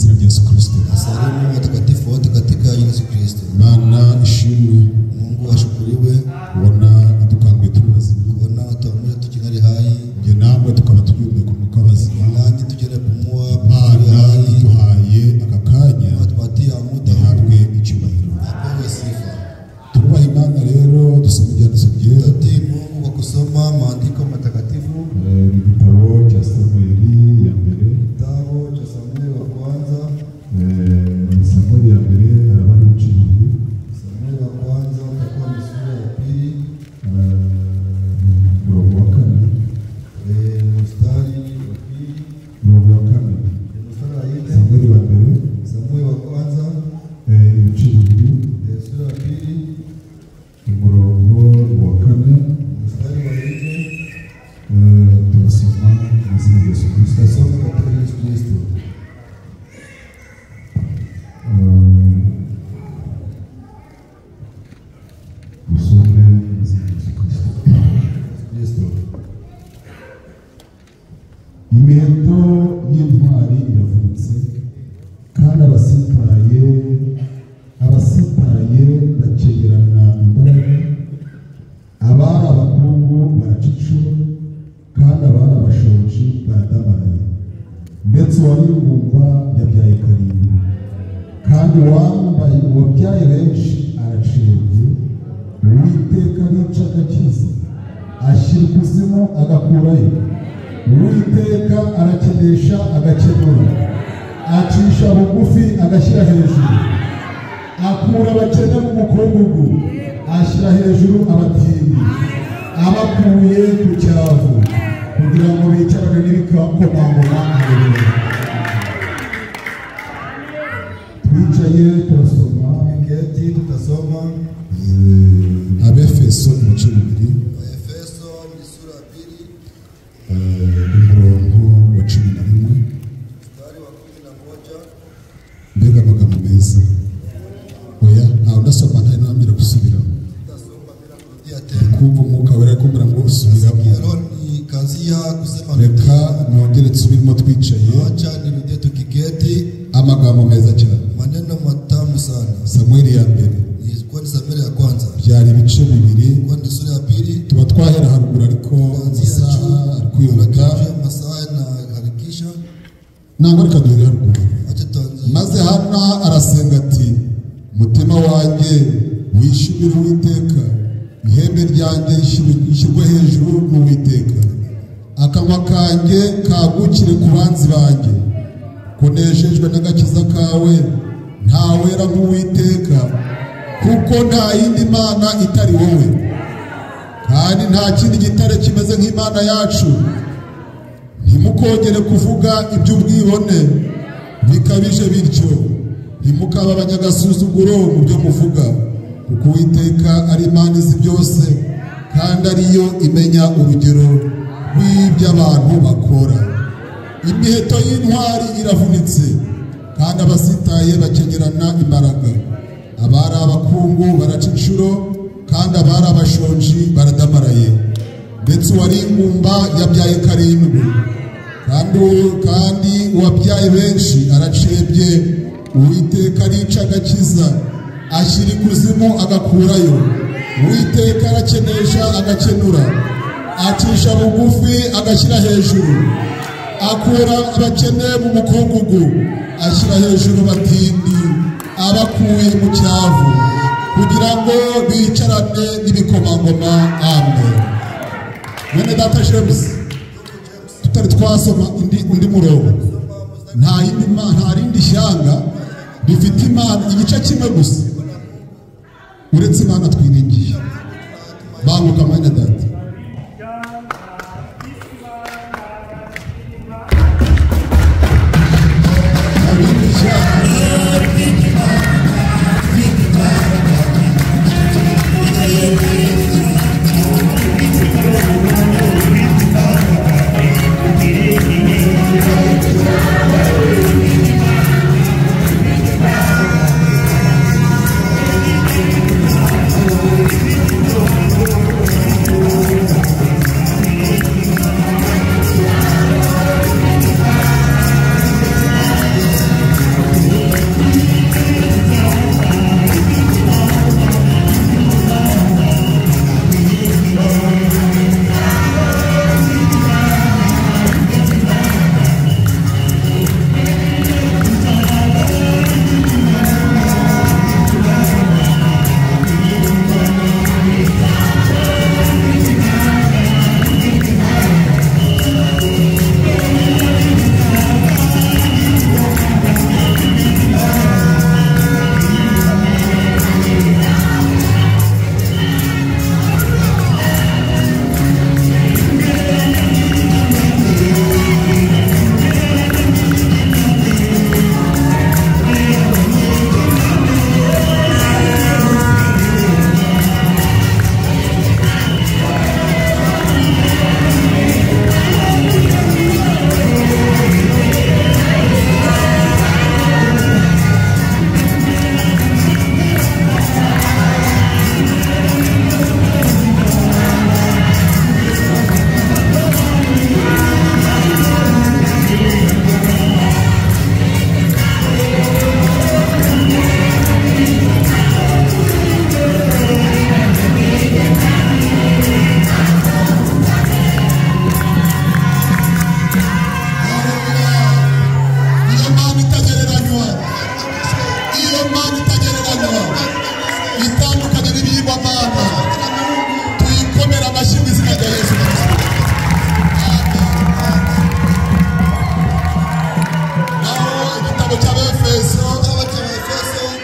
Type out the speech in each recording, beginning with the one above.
Izina rya Yesu Kristo. Nasalimu watakatifu wote katika jina Yesu Kristo. Imana ishimwe. Mungu ashukuriwe. Kubona idukanguye turi bazima, Kuona tuamue tukingali hai, njye namwe tukaba tugihumeka umwuka w'abazima. nani tugende pumua Imana tuli hai. iduhaye aka kanya, Mungu atupatie muda ihabwe icyubahiro. apewe sifa. Turubaha Imana rero dusoma ibyanditswe byera. Tutii Mungu kwa kusoma maandiko matakatifu, Igitabo cya Samweli ya mbere. Kitabu cha Samueli wa kwanza, Samweli ya mbere araba ari ibice bibiri. Samueli wa kwanza utakuwa ni sura ya pili, Umurongo wa kane. Mstari wa pili, Umurongo wa kane. Mstari wa nne, Samweli wa mbere, Samueli wa kwanza, ibice bibiri, sura ya pili, umurongo wa kane. Mstari wa nne, Turasoma mu izina rya Yesu Kristo. tutasoma katika Yesu Kristo. Dusome mu izina rya Yesu Kristo. Kristo. Imiheto y'intwari iravunitse, kandi abasitaye bakegerana imbaraga, abari abakungu baraca inshuro, kandi abari abashonji baradamaraye. Ndetse uwari ingumba yabyaye karindwi, kandi uwambaye uwabyaye benshi aracibye. Uwiteka arica agakiza, ashyira ikuzimu agakurayo. Uwiteka arakenesha agakenura, acisha bugufi agashyira hejuru, akura abakene mu mukungugu, ashyira hejuru abatindi, abakuye ku cyavu, kugira ngo bicarane n'ibikomangoma. Haleluya. Twicaye turasoma. Tukiketi tutasoma Abefeso ibice bibiri, Waefeso ni sura ya pili, umurongo wa 11. Mstari wa 11. Mbega amagambo meza! Oya, ntawe ndasoma, ntari nambwira gusubiramo. Tutasoma bila kurudia tena. Kumva umwuka wera kumbwira ngo usubiramo. Roho ni kazia kusema Reka nongere nsubiremo twicaye. acha nirudie tukiketi. Amagambo meza cyane. Maneno matamu sana. Samweli ya mbere Ilikuwa ni Samueli ya kwanza, byari ibice bibiri. ilikuwa ni sura ya pili. Tuba twahera haruguru, ariko Kuanzia amasaha juu ari kwihuta. Juu masaa na harakisha. Ntabwo, reka duhere haruguru. Acha tuanzie. Maze Hana arasenga ati: umutima wanjye wishimire Uwiteka, ihembe ryanjye rishyirwe hejuru n'Uwiteka, akanwa kanjye kagukire ku banzi banjye, kunejejwe n'agakiza kawe. Ntawera nk'Uwiteka, kuko nta yindi mana itari wowe, kandi nta kindi gitare kimeze nk'Imana yacu. Ntimukongere kuvuga iby'ubwibone bikabije bityo, ntimukabe abanyagasuzuguro mu byo muvuga, kuko Uwiteka ari Imana izi byose, kandi ariyo imenya urugero rw'ibyo abantu bakora. Imiheto y'intwari iravunitse, kandi abasitaye bakenyerana imbaraga, abari abakungu baraca inshuro, kandi abari abashonji baradamaraye. Ndetse uwari ingumba yabyaye karindwi, kandi uwabyaye benshi aracebye. Uwiteka arica agakiza, ashyira ikuzimu agakurayo. Uwiteka arakenesha agakenura, acisha bugufi agashyira hejuru, akura abakene mu mukungugu, ashyira hejuru batindi, abakuye mu cyavu, kugira ngo bicarane n'ibikomangoma. Amen. Mwene data James, tutari twasoma undi murongo, nta yindi nta rindi shyanga rifite Imana igice kimwe gusa uretse Imana twiringiye. Banguka mwene data. Nta rindi shyanga.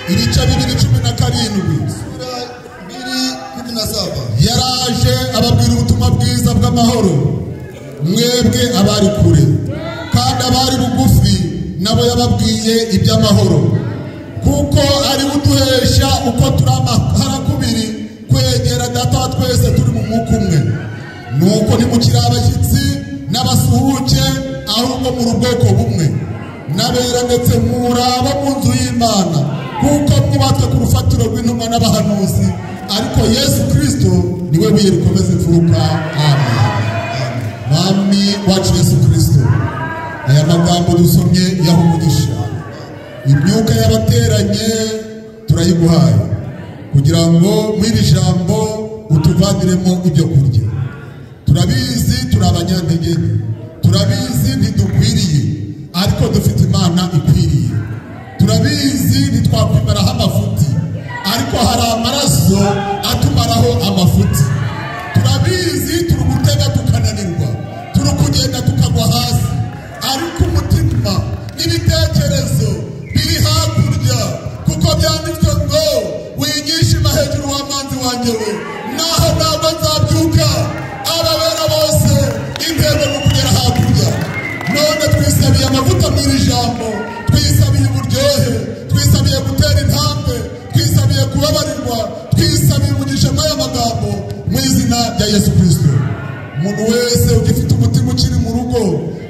Ibice 2:17. Sura 2:17. Yaraje ababwira ubutumwa bwiza bw'amahoro, mwebwe abari kure kandi abari bugufi nabo yababwiye iby'amahoro, kuko ari uduhesha uko turi amaharakubiri kwegera Data wa twese turi mu mwuka umwe. Nuko ntimukiri abashyitsi n'abasuhuke, ahubwo muri ubwoko bumwe n'abera, ndetse muri abo mu nzu y'Imana, kuko mwubatswe ku rufatiro rw'intumwa n'abahanuzi, ariko Yesu Kristo niwe buye rikomeza imfuruka. Amen. Mwami wacu Yesu Kristo, aya magambo dusomye yaha umugisha. Imyuka y'abateranye turayiguhaye kugira ngo muri iri jambo utuvaniremo ibyo kurya. Turabizi turi abanyantege nke, turabizi ntidukwiriye, ariko dufite Imana ikwiriye. Turabizi ntitwakwimaraho amafuti, ariko hari amaraso atumaraho amafuti. Turabizi turi gutega tukananirwa, turi kugenda tukagwa hasi, ariko umutima n'ibitekerezo biri hakurya, kuko byanditswe ngo wigishima hejuru w'amanzi wanjye we, naho ntabwo nzabyuka. Ababera bose intego ni ukugera hakurya. None twisabiye amavuta mu iri jambo, twisabiye uburyohe, twisabiye gutera intambwe, twisabiye kubabarirwa, twisabiye umugisha mw'aya magambo mu izina rya Yesu Kristo. Umuntu wese ugifite umutima ukiri mu rugo,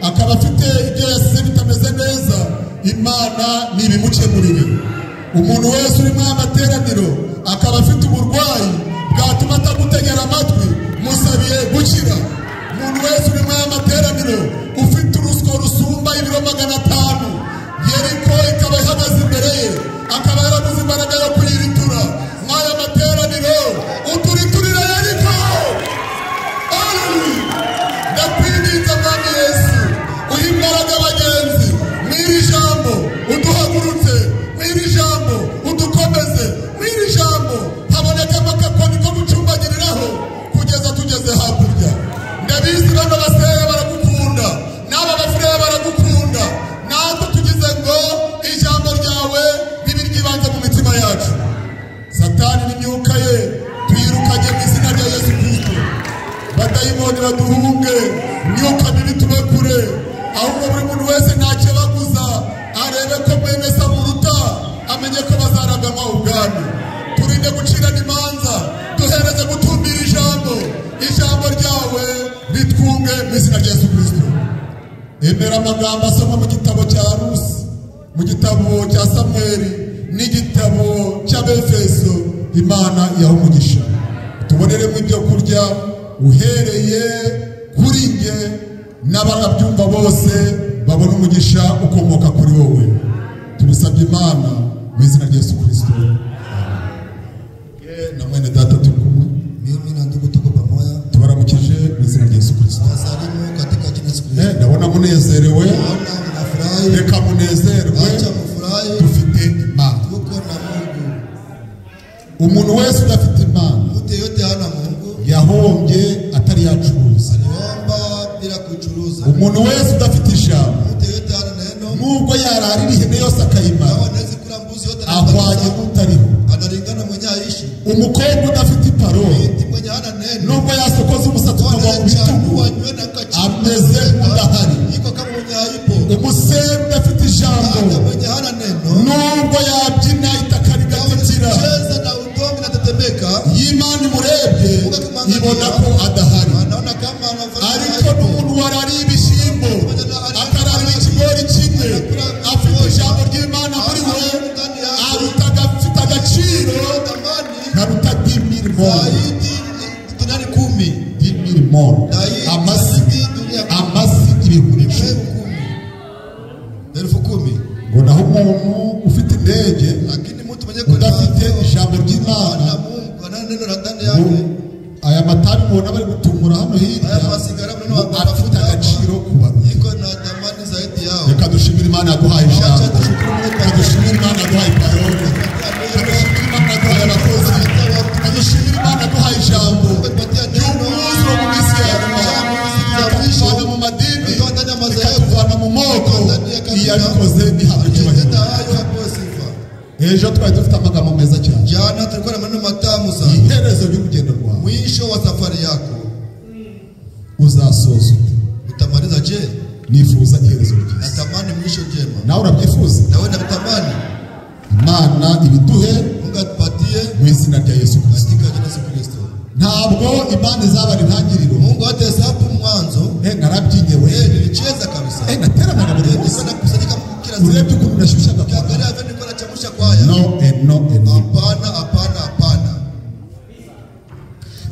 akaba afite ibyo yasize bitameze neza, Imana nibimukemurire. Umuntu wese uri mu amateraniro akaba afite uburwayi bwatuma atagutegera amatwi, musabiye gukira. Umuntu wese uri mu amateraniro ufite urusyo rusumba ibiro 500, Yeriko ikaba ihagaze imbere ye, akaba yarabuze imbaraga yo kuyiritura, mw'aya materaniro uturiturire Yeriko. Haleluya! Ndakwinginze Mwami Yesu, uhe imbaraga abagenzi mw'iri jambo, uduhagurutse mw'iri jambo, udukomeze mw'iri jambo, habonekamo akakoni ko gucumbagiriraho kugeza tugeze hakurya. Ndabizi bano baseya baragukunda, n'aba bafureya baragukunda, natwe tugize ngo ijambo ryawe ribe iry'ibanze mu mitima yacu. Satani n'imyuka ye tuyirukanye mu izina rya Yesu Kristo. Badayimoni baduhunge, imyuka mibi tube kure, ahubwo buri muntu wese ntakebaguza arebe ko mwene se amuruta, amenye ko bazaraganwa ubwami. Turinde gucirana imanza, duhereze gutumbira ijambo, ijambo ryawe ritwunge mu izina rya Yesu Kristo. Emera amagambo asomwa mu gitabo cya Rusi, mu gitabo cya Samweli n'igitabo cy'Abefeso. Imana iyaha umugisha, tuboneremo ibyo kurya uhereye kuri nge n'abarabyumva bose babona umugisha ukomoka kuri wowe. Tubisabye Imana mu izina rya Yesu Kristo. Na mwene data turi kumwe, Mimi na ndugu tuko pamoja. tubaramukije mu izina rya Yesu Kristo. Nawasalimu katika jina la Yesu Kristo. Ndabona munezerewe, Naona mnafurahi, reka munezerwe, acha mfurahi, dufite Imana. tuko na Mungu. Umuntu wese udafite Imana Mtu yeyote hana Mungu yahombye atari yacuruza. aliomba bila kuchuruza. Umuntu wese udafite ijambo, Mtu yeyote hana neno, nubwo yararira ihene yose akayimara, kama anaweza kula mbuzi yote ahwanye n'utariho. analingana mwenye aishi. Umukobwa udafite iparole, Binti mwenye hana neno, nubwo yasokoza umusatsi ukagwa ku bitugu, anachagua nywele akachukua, ameze nk'udahari. iko kama mwenye haipo. Umusore udafite ijambo, Hata mwenye hana neno, nubwo yabyina itaka rigatitira, cheza na utombi na tetemeka, iyo Imana imurebye ibona ko adahari. anaona kama anafanya Ariko n'umuntu warariye ibishyimbo, akararira ikigori kimwe, afite ijambo ry'Imana muri we, aruta afite agaciro thamani karuta 10,000 zaidi dinari 10, 10,000 amasi zaidi dunia amasi 10,000. 10,000. Ngo naho umuntu ufite indege Lakini mtu mwenye kuna udafite ijambo ry'Imana, hana Mungu ana neno la ndani ngo yake, aya matabi mubona bari gutumura hano hirya, haya masigara mnaona ngo watafuta afite hapa, agaciro kubaruta. iko na thamani zaidi yao. Reka dushimire Imana yaduhaye ijambo, Acha tushukuru Mungu reka dushimire Imana yaduhaye iparole, reka dushimire Imana yaduhaye abakozi, reka dushimire Imana yaduhaye ijambo ry'umwuzuro mu minsi ya nyuma, ikatuvana mu madini, ikatuvana mu moko. Iyo yabikoze ntihabwe icyubahiro. Aliyetenda hayo apewe sifa. Ejo twari dufite amagambo meza cyane. Jana tulikuwa na maneno matamu sana. Iherezo ry'urugendo rwawe. Mwisho wa safari yako. Uzasoza ute? Utamaliza je? Nifuza iherezo ryiza. Natamani mwisho njema. Nawe urabyifuza? Na wewe unatamani? Imana ibiduhe. Mungu atupatie mu izina rya Yesu Kristo. Katika jina la Yesu Kristo. Ntabwo Imana izabara intangiriro. Mungu hatahesabu mwanzo. Narabyinnye we. Nilicheza kabisa. Nateranaga buri munsi. Nilikuwa nakusanyika kila siku. Urebye ukuntu nashyushyaga. Ukiangalia vile nilikuwa nachemsha kwaya. No no no. Hapana hapana hapana.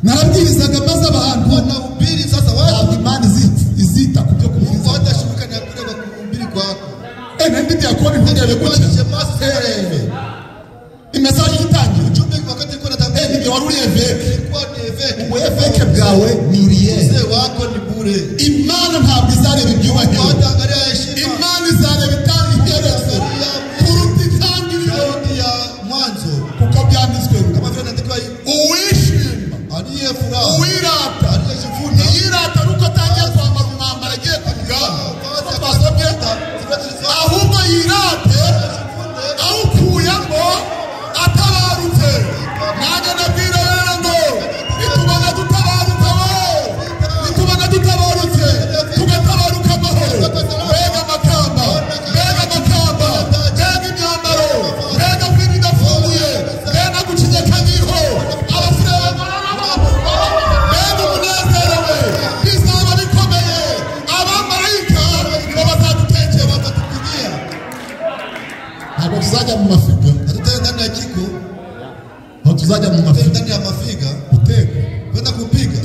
Narabwirizaga maze abantu wanahubiri sasa watu. Ntabwo Imana izita ku byo kubwiriza. Mungu hatashughulika na kule kwa kuhubiri kwako. Nandi diakoni ntirebe gutya. Imesaje itangira. Ujumbe wakati nilikuwa natangaza. Nige wari uri eveke. Nilikuwa ni eveke. Ubu eveke bwawe ni uriye. Uzee wako ni bure. Imana ntabwo izareba ibyubahiro. Hataangalia heshima. Imana izareba iherezo kuruta itangiriro ya mwanzo. Kuko byanditswe kama vile inaandikwa uwishima aliyefuraha uwirata aliyejivuna ntiyirata nuko atangiye kwambara umwambaro agiye ku rugamba twasabye ahubwo yirate awukuyemo atabarutse. Nanjye ndabwira rero ngo nitubona dutabarutse nitubona dutabarutse tugatabaruka amahoro. Mbega amakamba, mbega amakamba, mbega imyambaro, mbega vino idafunguye, mbega gucinya akadiho, abasore mbega umunezero we, bizaba bikomeye. Abamarayika nibo bazadutekera, batatupigia. Ntabwo tuzajya mu mafiga. Hatutaenda ndani ya jiko. Ntabwo tuzajya mu mafiga. Ndani ya mafiga. Guteka. Kwenda kupiga.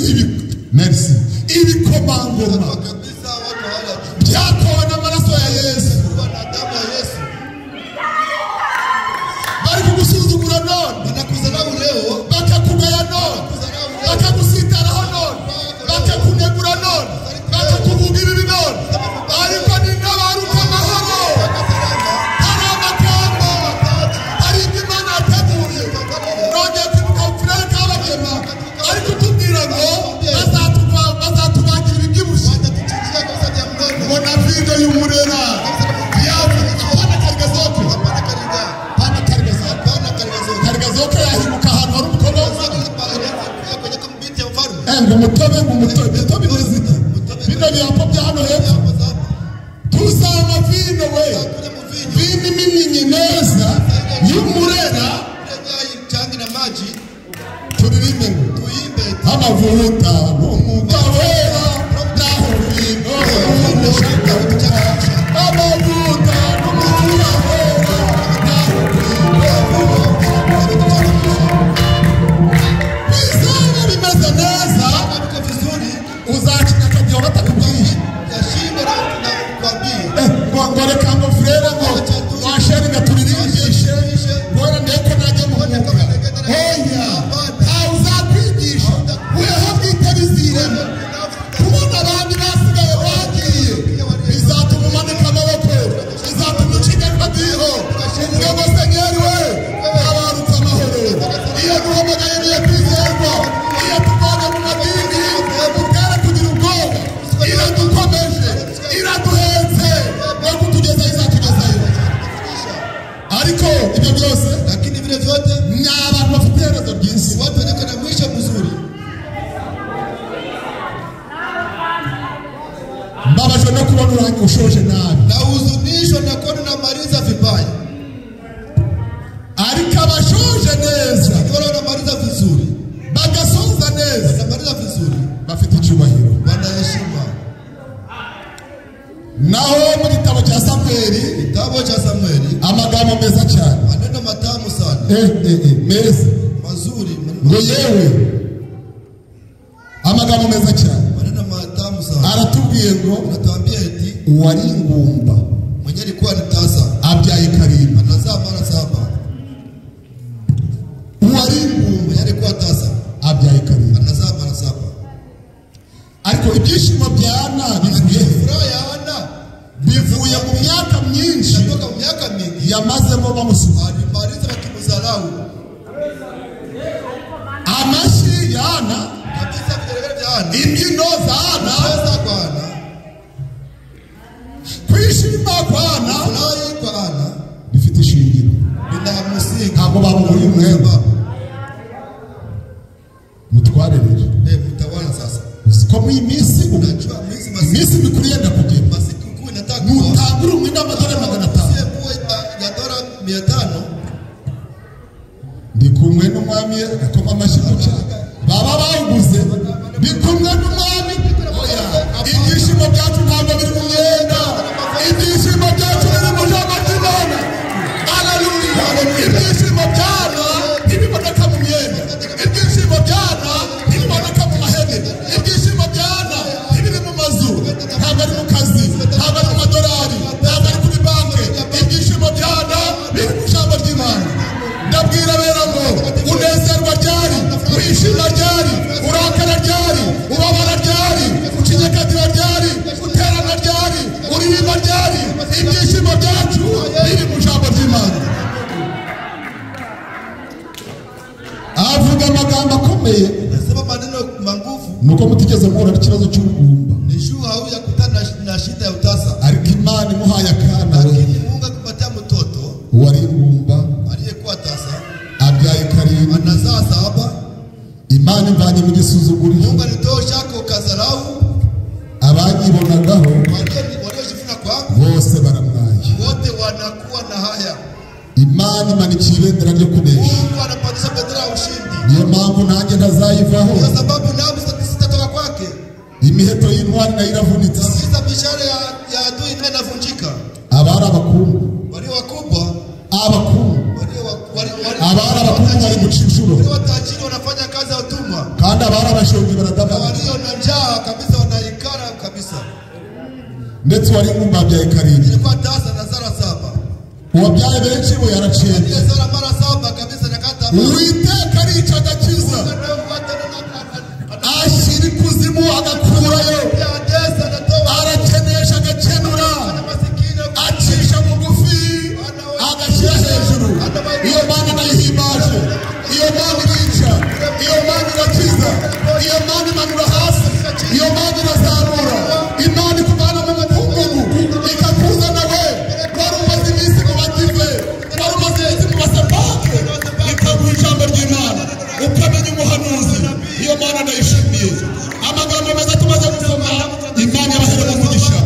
Merci. Ibikomangoma kabisa watu wale byakowe n'amaraso ya Yesu. Na damu ya Yesu. Bari kugusuzugura none, banakudharau leo, bakakugaya none, bakagusitaraho none, bakakunegura none, bakakuvuga ibibi none, ariko nintabaruka amahoro. Hari amagambo, hari ibyo Imana yateguye. Nongeye kwibuka Frere Kabagema ari kutubwira ngo bazatubagira ibibyibushye. Ngo na vino y'umurera apana karigazoke, apana karigazoke, karigazoke yahinguka ahantu hari umukono ngo umutobe, ngo umutobe, umutobe imeze ite? Bino biyapo bya hano hepfo tuzanywa vino we, vino imininyi neza y'umurera, turirimbe ngo amavuta n'umwuka wera naho vino amavuta n'umwuka wera naho vino bizaba bimeze neza. Uzakina akadiho batakubwiye ngo reka ngo frere ngo washere turirimbishe ngo ndeko najya mu mwuka. Oya, ntawe uzakwigisha weho bwite biziremo. Kubona abandi basigaye bagiye bizatuma umanika amaboko, bizatuma uciga akadiho uvuge ngo Senyeri we tabarutse amahoro. Iyo duhamagaye niyo twizerwa, iyo tuvanye mu madini utera kugira ubwoba, iradukomeje, iraduhetse no kutugezayo izatugezayo. Ariko ibyo byose, lakini vile vyote ni abantu bafite iherezo ryiza. Watu wenye na mwisho mzuri. Mbabajwe no kubona urangi ushoje nabi. Nahuzunishwa na kuona unamaliza vibaya. Ariko abashoje neza, wale wanamaliza vizuri, bagasoza neza, wanamaliza vizuri, bafite icyubahiro, wanaheshima. Naho mu gitabo cya Samweli, kitabu cha Samweli, amagambo meza cyane, maneno matamu sana, meza mazuri, ngo yewe, amagambo meza cyane, maneno matamu sana. Aratubwiye ngo, anatuambia eti uwari ingumba mwenye alikuwa ni tasa abyaye karindwi, anazaa mara saba. Uwari ingumba mwenye alikuwa tasa abyaye karindwi, anazaa mara saba. Ariko ibyishimo bya Ana bivuye he? Furaha ya Ana bivuye mu myaka myinshi, inatoka mu myaka mingi yamazemo bamusuza, alimaliza bakimudharau. Amashyi ya Ana kabisa, vigelegele vya Ana, imbyino za Ana, kucheza kwa Ana, kwishima kwa Ana furahi kwa Ana bifite ishingiro bina mwenda mutware rero mtawala sasa ko mu minsi iminsi mikuru yenda kugenda mutangura umwenda w'amadolari 500 ya dola 500 ndi kumwe n'umwami agakoma amashyi gutya baba bawuguze ndi kumwe n'umwami oya ibyishimo byacu ntabwo biri mu myenda ibyishimo byacu biri mu jambo ry'Imana haleluya ibyishimo byana ntibiboneka mu myenda ibyishimo byana ntibiboneka mu mahene ibyishimo byana ntibiri mu mazu ntabwo ari mu kazi ntabwo ari mu madolari ntabwo ari kuri banki ibyishimo byana biri mu jambo ry'Imana ndabwira bera ngo unezerwa ryari wishima ryari urakara ryari ubabara ryari ucinyakatira ryari uterana ryari uririmba ryari ibyishimo byacu biri mu jambo ry'Imana avuga amagambo akomeye nasema maneno mangufu nuko mutigeze muhura n'ikibazo cy'ubugumba ni juu hauyakutana na shida ya utasa ariko Imana imuhaye akana lakini Mungu akupatia mtoto wari ingumba aliyekuwa tasa abyaye karindwi anazaa saba Imana imvanye mu gisuzuguriro Mungu alitosha kwa kazarau abanyibonagaho waliojifuna kwangu bose baramwaye wote wanakuwa na haya Imana imanikiye ibendera ryo kunesha Mungu anapandisha bendera ya ushindi niyo mpamvu nanjye ntazayivaho kwa sababu nami sitatoka kwake imiheto y'intwari nayo iravunitse kabisa mishale ya adui nayo inavunjika abari abakungu walio wakubwa abakungu abari abakungu bari guca inshuro walio watajiri wanafanya kazi ya utumwa kandi abari abashonji baradabana walio na njaa kabisa wanaikara kabisa ndetse wari ingumba abyaye karindwi ilikuwa tasa na zara saba uwabyaye benshi bo yaraciye zara mara saba kabisa nakata Uwiteka arica agakiza ashyira ikuzimu agakurayo arakenesha agakenura acisha bugufi agashyira hejuru iyo Mana nayihimbaje iyo Mana irica iyo Mana irakiza iyo Mana imanura hasi iyo Mana irazamura Imana ikuvana mu mukungugu ikakuzana we wari umaze iminsi mu bative wari umaze iminsi mu basapake ikaguha ijambo ry'Imana ukamenya umuhanuzi iyo Mana ndayishimiye amagambo meza tumaze gusoma Imana yabahereza umugisha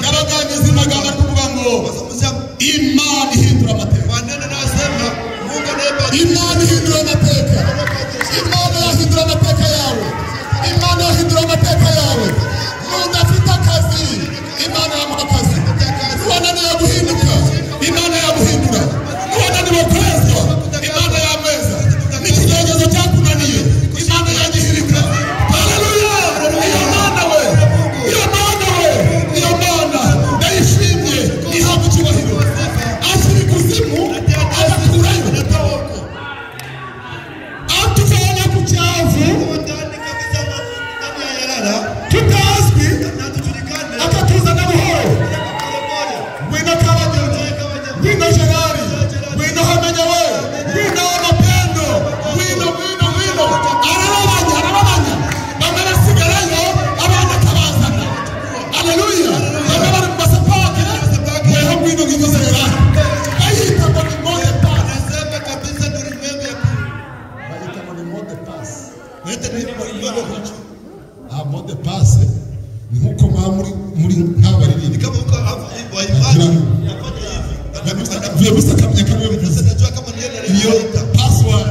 n'abaganiriza amagambo ari kuvuga ngo Imana ihindura amateka Imana ihindura amateka Imana yahindura amateka yawe Imana yahindura amateka yawe nudafite akazi Imana yamuha akazi nuwananiwe guhinduka Imana yaguhindura nuwananiwe kwezwa Imana yameza n'ikigeragezo cyakunaniye Imana yagihirika haleluya iyo Mana we iyo Mana we iyo Mana ndayishimye ihabwa icyubahiro ashyira ikuzimu agakurayo atuvana ku cyavu tutazwi akatuzana buhoro ngwino Kabagema ngwino Gerari ngwino Hamenya we ngwino Mapendo ngwino ngwino ngwino arababanya arababanya bamwe basigarayo abandi akabazana haleluya bamwe bari mu masapake weho ngwino ngwino Gerari bayita ngo ni mot de passe bayita ngo ni mot de passe ah mot de passe ni nkuko mwaba muri nk'abaririmbyi gusa akamenya ko ariwe mvuze iyo password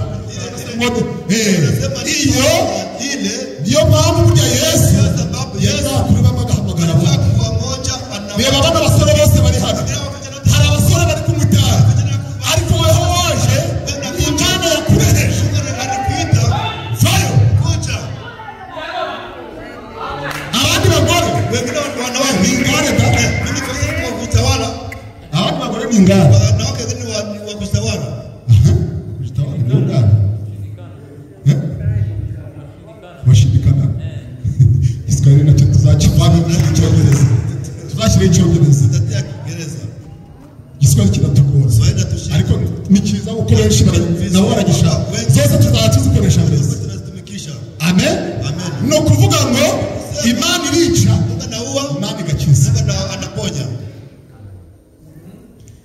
iyo niyo mpamvu burya Yesu yazakuribamo agahamagara abantu reba bano basore bose bari hano hari abasore bari kunywa itabi ariko weho waje Imana yakureheje vayo abandi bagore ni ingare da abandi bagore ni ingare kujitawala ni ingare bashindikana Igiswahili nacyo tuzakivana mu Cyongereza tuzashyiraho Icyongereza Igiswahili kiratugora ariko ni cyiza kuko benshi nabo baragishaka zose tuzaba tuzikoresha mbese amen ni ukuvuga ngo Imana irica Imana igakiza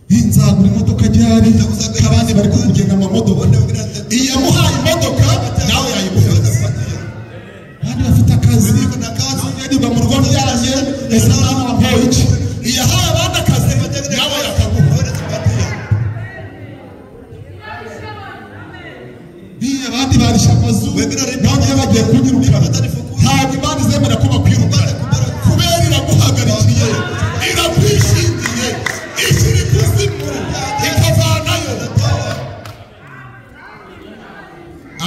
nzagura imodoka ryari Kigali, abandi bari kugenda mu modoka. Iyamuhaye imodoka nawe yayiguhereza. Abandi bafite akazi, niba mu rugo ryanjye ese mwana wambaye iki? Iyahaye abandi akazi nawe yakaguha. Niyo abandi barisha amazu, nawe bagiye kunyirukana. Ntabwo Imana izemera ko bakwirukana, kubera iraguhagarikiye, irakwishingiye, ishyira ikuzimu ikavanayo.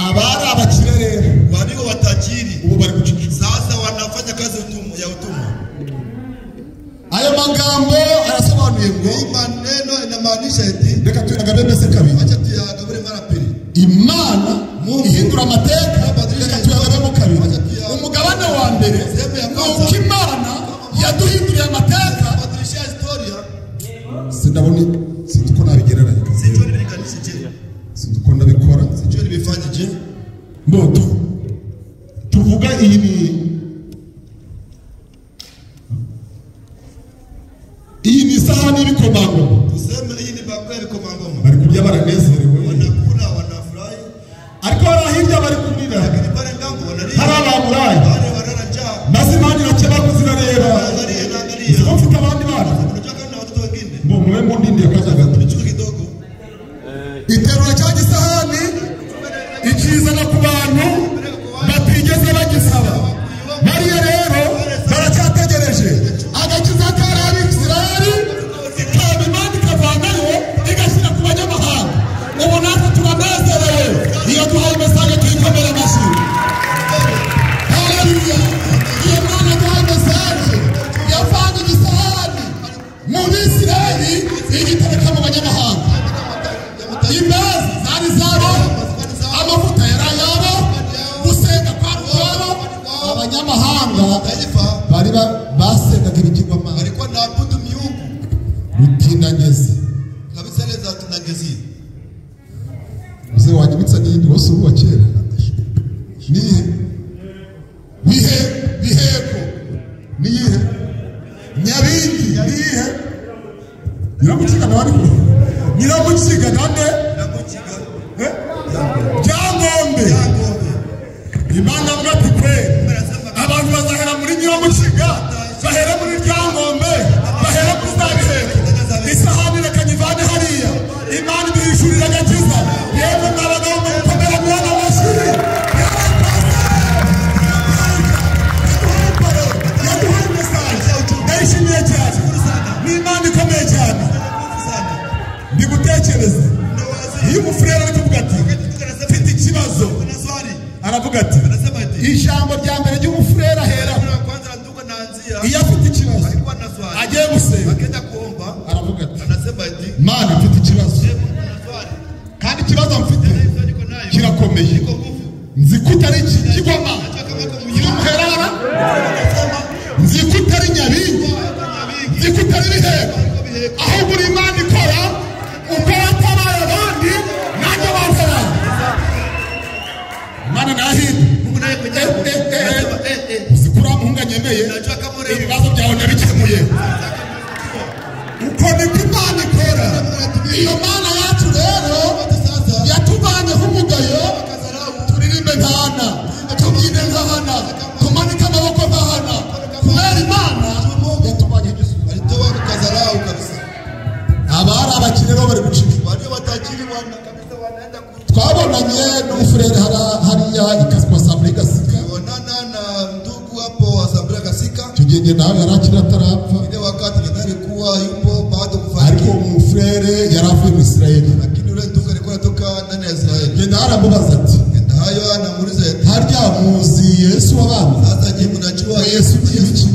Abari abakire rero walio watajiri ubu bari guceceka, sasa wanafanya kazi ya utumwa. Ayo magambo arasobanuye ngo maneno inamaanisha eti, reka tuyagabe mbese kabiri, acha tuyagabe mara pili. Imana ihindura amateka, reka tuyagabemo kabiri. Umugabane wa mbere ni uko Imana yaduhinduriye amateka. Sindabona, sinzi uko nabigereranya, sinzi uko ndabikora, mboto tuvuga iyi ni isahani y'ibikomangoma. Bari kurya baranezerewe, ariko hari hirya bari kurira, hari abamurayi maze Imana irakebaguza irareba, nzi ko mfite abandi bana ngo mube mundindiye akanya gato. Iterura cya gisahani ikizana ku bantu batigeze bagisaba. Bariya rero baracyategereje agakiza kari Abisirayeli, ikaba Imana ikavanayo igashyira ku banyamahanga. Ubu natwe turanezerewe iyo duhaye mesaje tuyikomera amashyi. Haleluya! Iyo Mana duhaye mesaje yavanye igisahani mu Bisirayeli igitereka mu banyamahanga. Imbazi zari zabo, amavuta yari ayabo, gusenga kwari ukwabo. Abanyamahanga bari basengaga ibigirwamana, walikuwa naabudu miungu. Rutindangezi kabisa ile za Rutindangezi. Mzee wanyibutsa n'iyindi wose uwa kera nihe bihe biheko niyihe Nyabingi niyihe Nyiramukiga nawe ariko Nyiramukiga nande Ryangombe. Imana avuga ati kwe abantu bazahera muri Nyiramukiga, bahera muri Ryangombe, bahera muri za Biheko. Isahani reka nyivane hariya. Imana ibihishurira agakiza. Yemwe mwabagabo mukomera mwana amashyi. Yaduhaye mesaje, ndayishimiye cyane. Ni Imana ikomeye cyane. Ndi gutekereza iyo umufurere ari kuvuga ati mfite ikibazo, aravuga ati ijambo rya mbere ry'umufurere ahera iyo afite ikibazo agiye gusenga, aravuga ati Mana mfite ikibazo, kandi ikibazo mfite kirakomeye, nzi ko utari ikigirwamana, nzi ko utari Nyabingi, nzi ko utari Biheko, ahubwo uri Imana ikora uko watabaye abandi nanjye bantabaye. Imana nahinda uzi ko uriya muhungu anyemeye, ibibazo byawe ndabikemuye. Uko niko Imana ikora. Iyo Mana yacu rero yatuvanyeho umugayo, turirimbe nka Hana, tubyine nka Hana, tumanike amaboko nka Hana, kubera Imana yatuvanyeho igisubizo. Abari abakire rero bari gucika. Twabonanye n'umufurere hariya ikasambure Gasika. Icyo gihe nawe yari akiri atarapfa, ariko umufurere yari avuye mu Isirayeli. Genda aramubaza ati harya muzi Yesu w'abami? Yesu ni iki?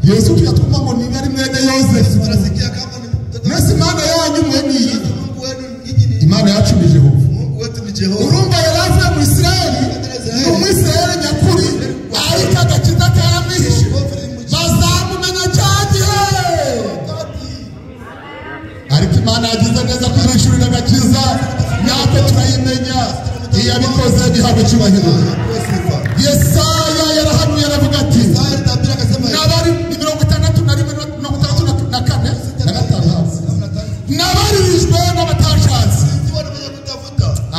Yesu tuyatuma ngo ni ari mwene Yosefu. Mbese Imana yanyu mwe ni iyi? Imana yacu ni Jehova. Urumva yari avuye mu Isirayeli, ni umwisirayeli nyakuri, ariko agakiza karamwihishe. Bazamumenya cya gihe. Ariko Imana yagize neza kwihishurira agakiza, natwe turayimenya. Iyo abikoze ntihabwe icyubahiro. Yesaya yarahanuye aravuga ati n'abari 61 64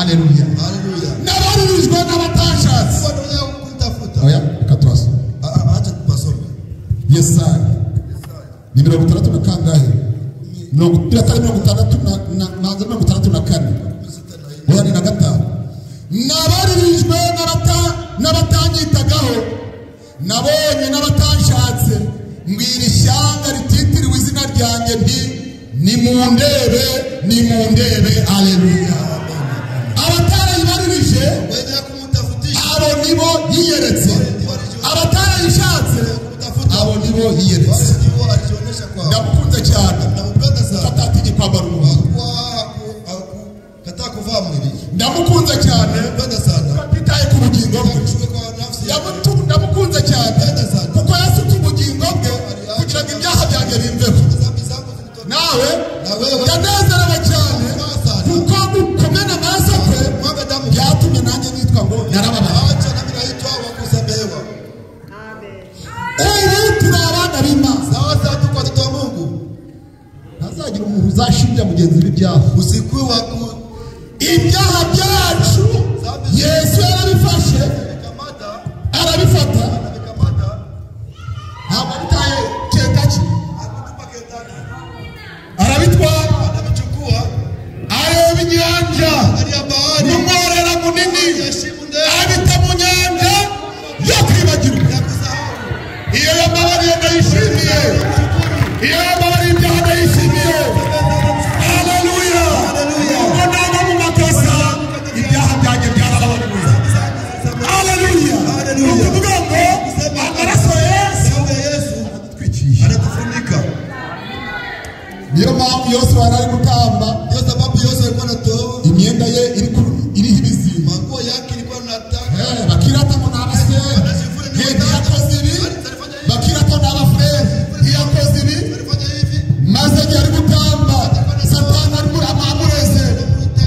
Haleluya. Haleluya. Nabaririjwe n'abatashatse. Watu wenye kunitafuta. Oya, reka tuhasome. Acha tupasome. Yesaya ni 64 kangahe? 64. Oya, ni na 5. Nabaririjwe n'abatanyitagaho, nabonye n'abatanshatse, mbwira ishyanga rititiriwe izina ryanjye nti nimundebe, nimundebe. Haleluya. Abatarayibaririje Wenye kumtafutisha. abo nibo yiyeretse, abatarayishatse abo nibo yiyeretse. Wale ndio alijionyesha kwao. Ndamukunze cyane Nampenda sana. atatinye kwambara umubiri. Kwa hakukataa kuvaa mwili. Ndamukunze cyane Nampenda sana. atitaye ku bugingo bwe. Hakushuka kwa nafsi yake. Ndamukunze cyane kuko yasutse ubugingo bwe kugira ngo ibyaha byanjye bimveho. Dhambi zangu zimtoke. Nawe Na wewe ndanezerewe cyane kuko kumena amaraso kwe mwaga damu. byatumye nanjye nitwa ngo narababaye. Acha nami naitwa wa kusamehewa. Ubu turi abana b'Imana. Sasa tuko watoto wa Mungu. Ntazagira umuntu uzashinja mugenzi we ibyaha. Usikuwe wa ku Ibyaha byacu Yesu yarabifashe, kamata, arabifata, amekamata, ntabwo abitaye Kentucky, akutupa Kentucky. arabitwara, Anavichukua, areba inyanja angalia bahari, n'umworera munini, ya shimo ndefu abita mu nyanja yo kwibagirwa. ya kusahau. Iyo yambabariye ndayishimiye, iyo yambabariye ibyaha ndayishimiye. Haleluya. Ubwo nava mu makosa, ibyaha byanjye byarababariwe. Haleluya. Ni ukuvuga ngo amaraso ya Yesu Damu ya Yesu atwikiye. anatufunika. Niyo mpamvu Yosuwa yari ari gutamba, Ndio sababu Yesu alikuwa anatoa imyenda ye iriho ibizinga. manguo yake ilikuwa nataka. Bakirata ngo ni abasere, ntiyakoze ibi, bakirata ni abafurere, ntiyakoze ibi. Alifanya hivi, Maze igihe ari gutamba, Satani amureze,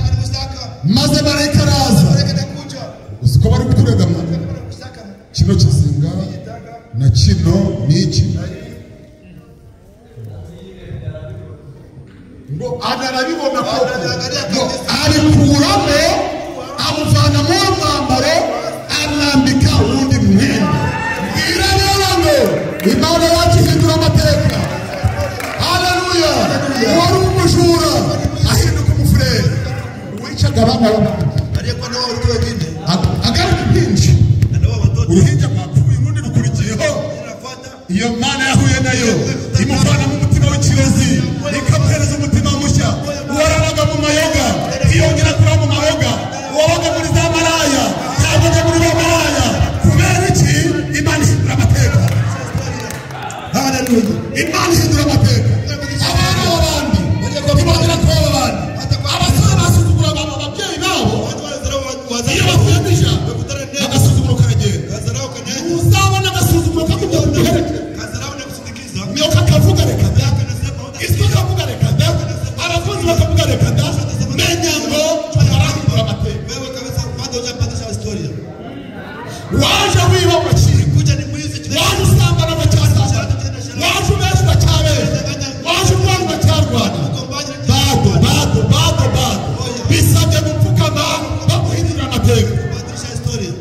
alimshtaka. maze marayika araza. Malaika anakuja, Uzi ko bari kuturegama anakushtaka, kino kizinga na kino ni iki, ngo anarabibona koko, ngo abikuramo, amuvana muri uwo mwambaro, amwambika uwundi mwenda. Mbwira rero ngo Imana yacu ihindura amateka. Haleluya. Uwari umujura ahinduka umufurere, uwicaga abana b'abandi aliyekuwa na watoto wengine, agaruka impinja, na wao watoto uruhinja rwapfuye urundi rukurikiyeho. inafuata. Iyo Mana yahuye nayo imuvana mu mutima w'ikirozi, ikamuhereza umutima mushya. Uwararaga mu mayoga ntiyongera kurara mu mayoga, uwabaga muri za maraya ntabwo ajya muri ba maraya. Kubera iki? Imana ihindura amateka. Haleluya. Imana ihindura amateka. Abana b'abandi ntibongera kuba abandi. Abasore basuzugura ababyeyi babo, Watu wanadharau wazazi iyo bahuye n'ijambo wakutana neno, agasuzuguro karagenda. kadharau kanaenda, Uzabona agasuzuguro kakujya kuguherekeza, kadharau na kusindikiza. nyoka kavuga reka da, Anasema iswa kavuga reka da, abakozi bakavuga reka da. Menya ngo barahindura amateka. wewe kabisa bado hujapandisha historia. Waje wiba ugakira, Kuja ni mwizi, waje usambana ugacyasambana, waje ubesha ugacyabesha, waje urwana ugacyarwana. Bado bado bado bado, bisabye gupfukama baguhindurira amateka. kubadilisha historia.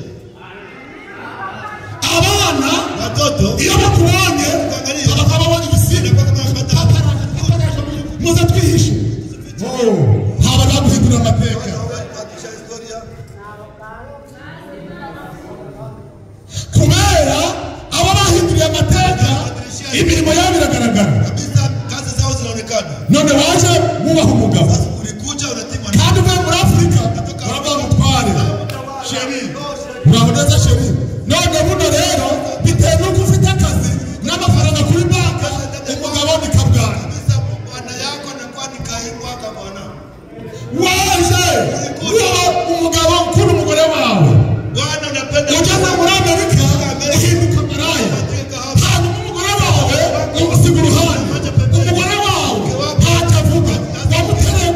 Abana Watoto iyo bakubonye bakaba babonye ibisimba, muze twihishe, haba baguhindurira amateka. kubadilisha historia. Kubera aba bahinduriye amateka, imirimo yabo iragaragara. Kabisa kazi zao zinaonekana. None waje wubaha umugabo, Sasa ulikuja unatima kandi uvuye muri Afurika uravuga ngo utware sheri, uraho neza sheri. None buno rero bitewe n'uko ufite akazi n'amafaranga kuri banki, umugabo ni kabwana. kabisa bwana yako anakuwa ni kaimwaka bwana. Waje wubaha umugabo ukunda umugore wawe, Bwana unapenda ugeze muri Amerika uhinduka maraya, hanyuma umugore wawe umusiga uruhande, umugore wawe ntacyo avuga, wamutereye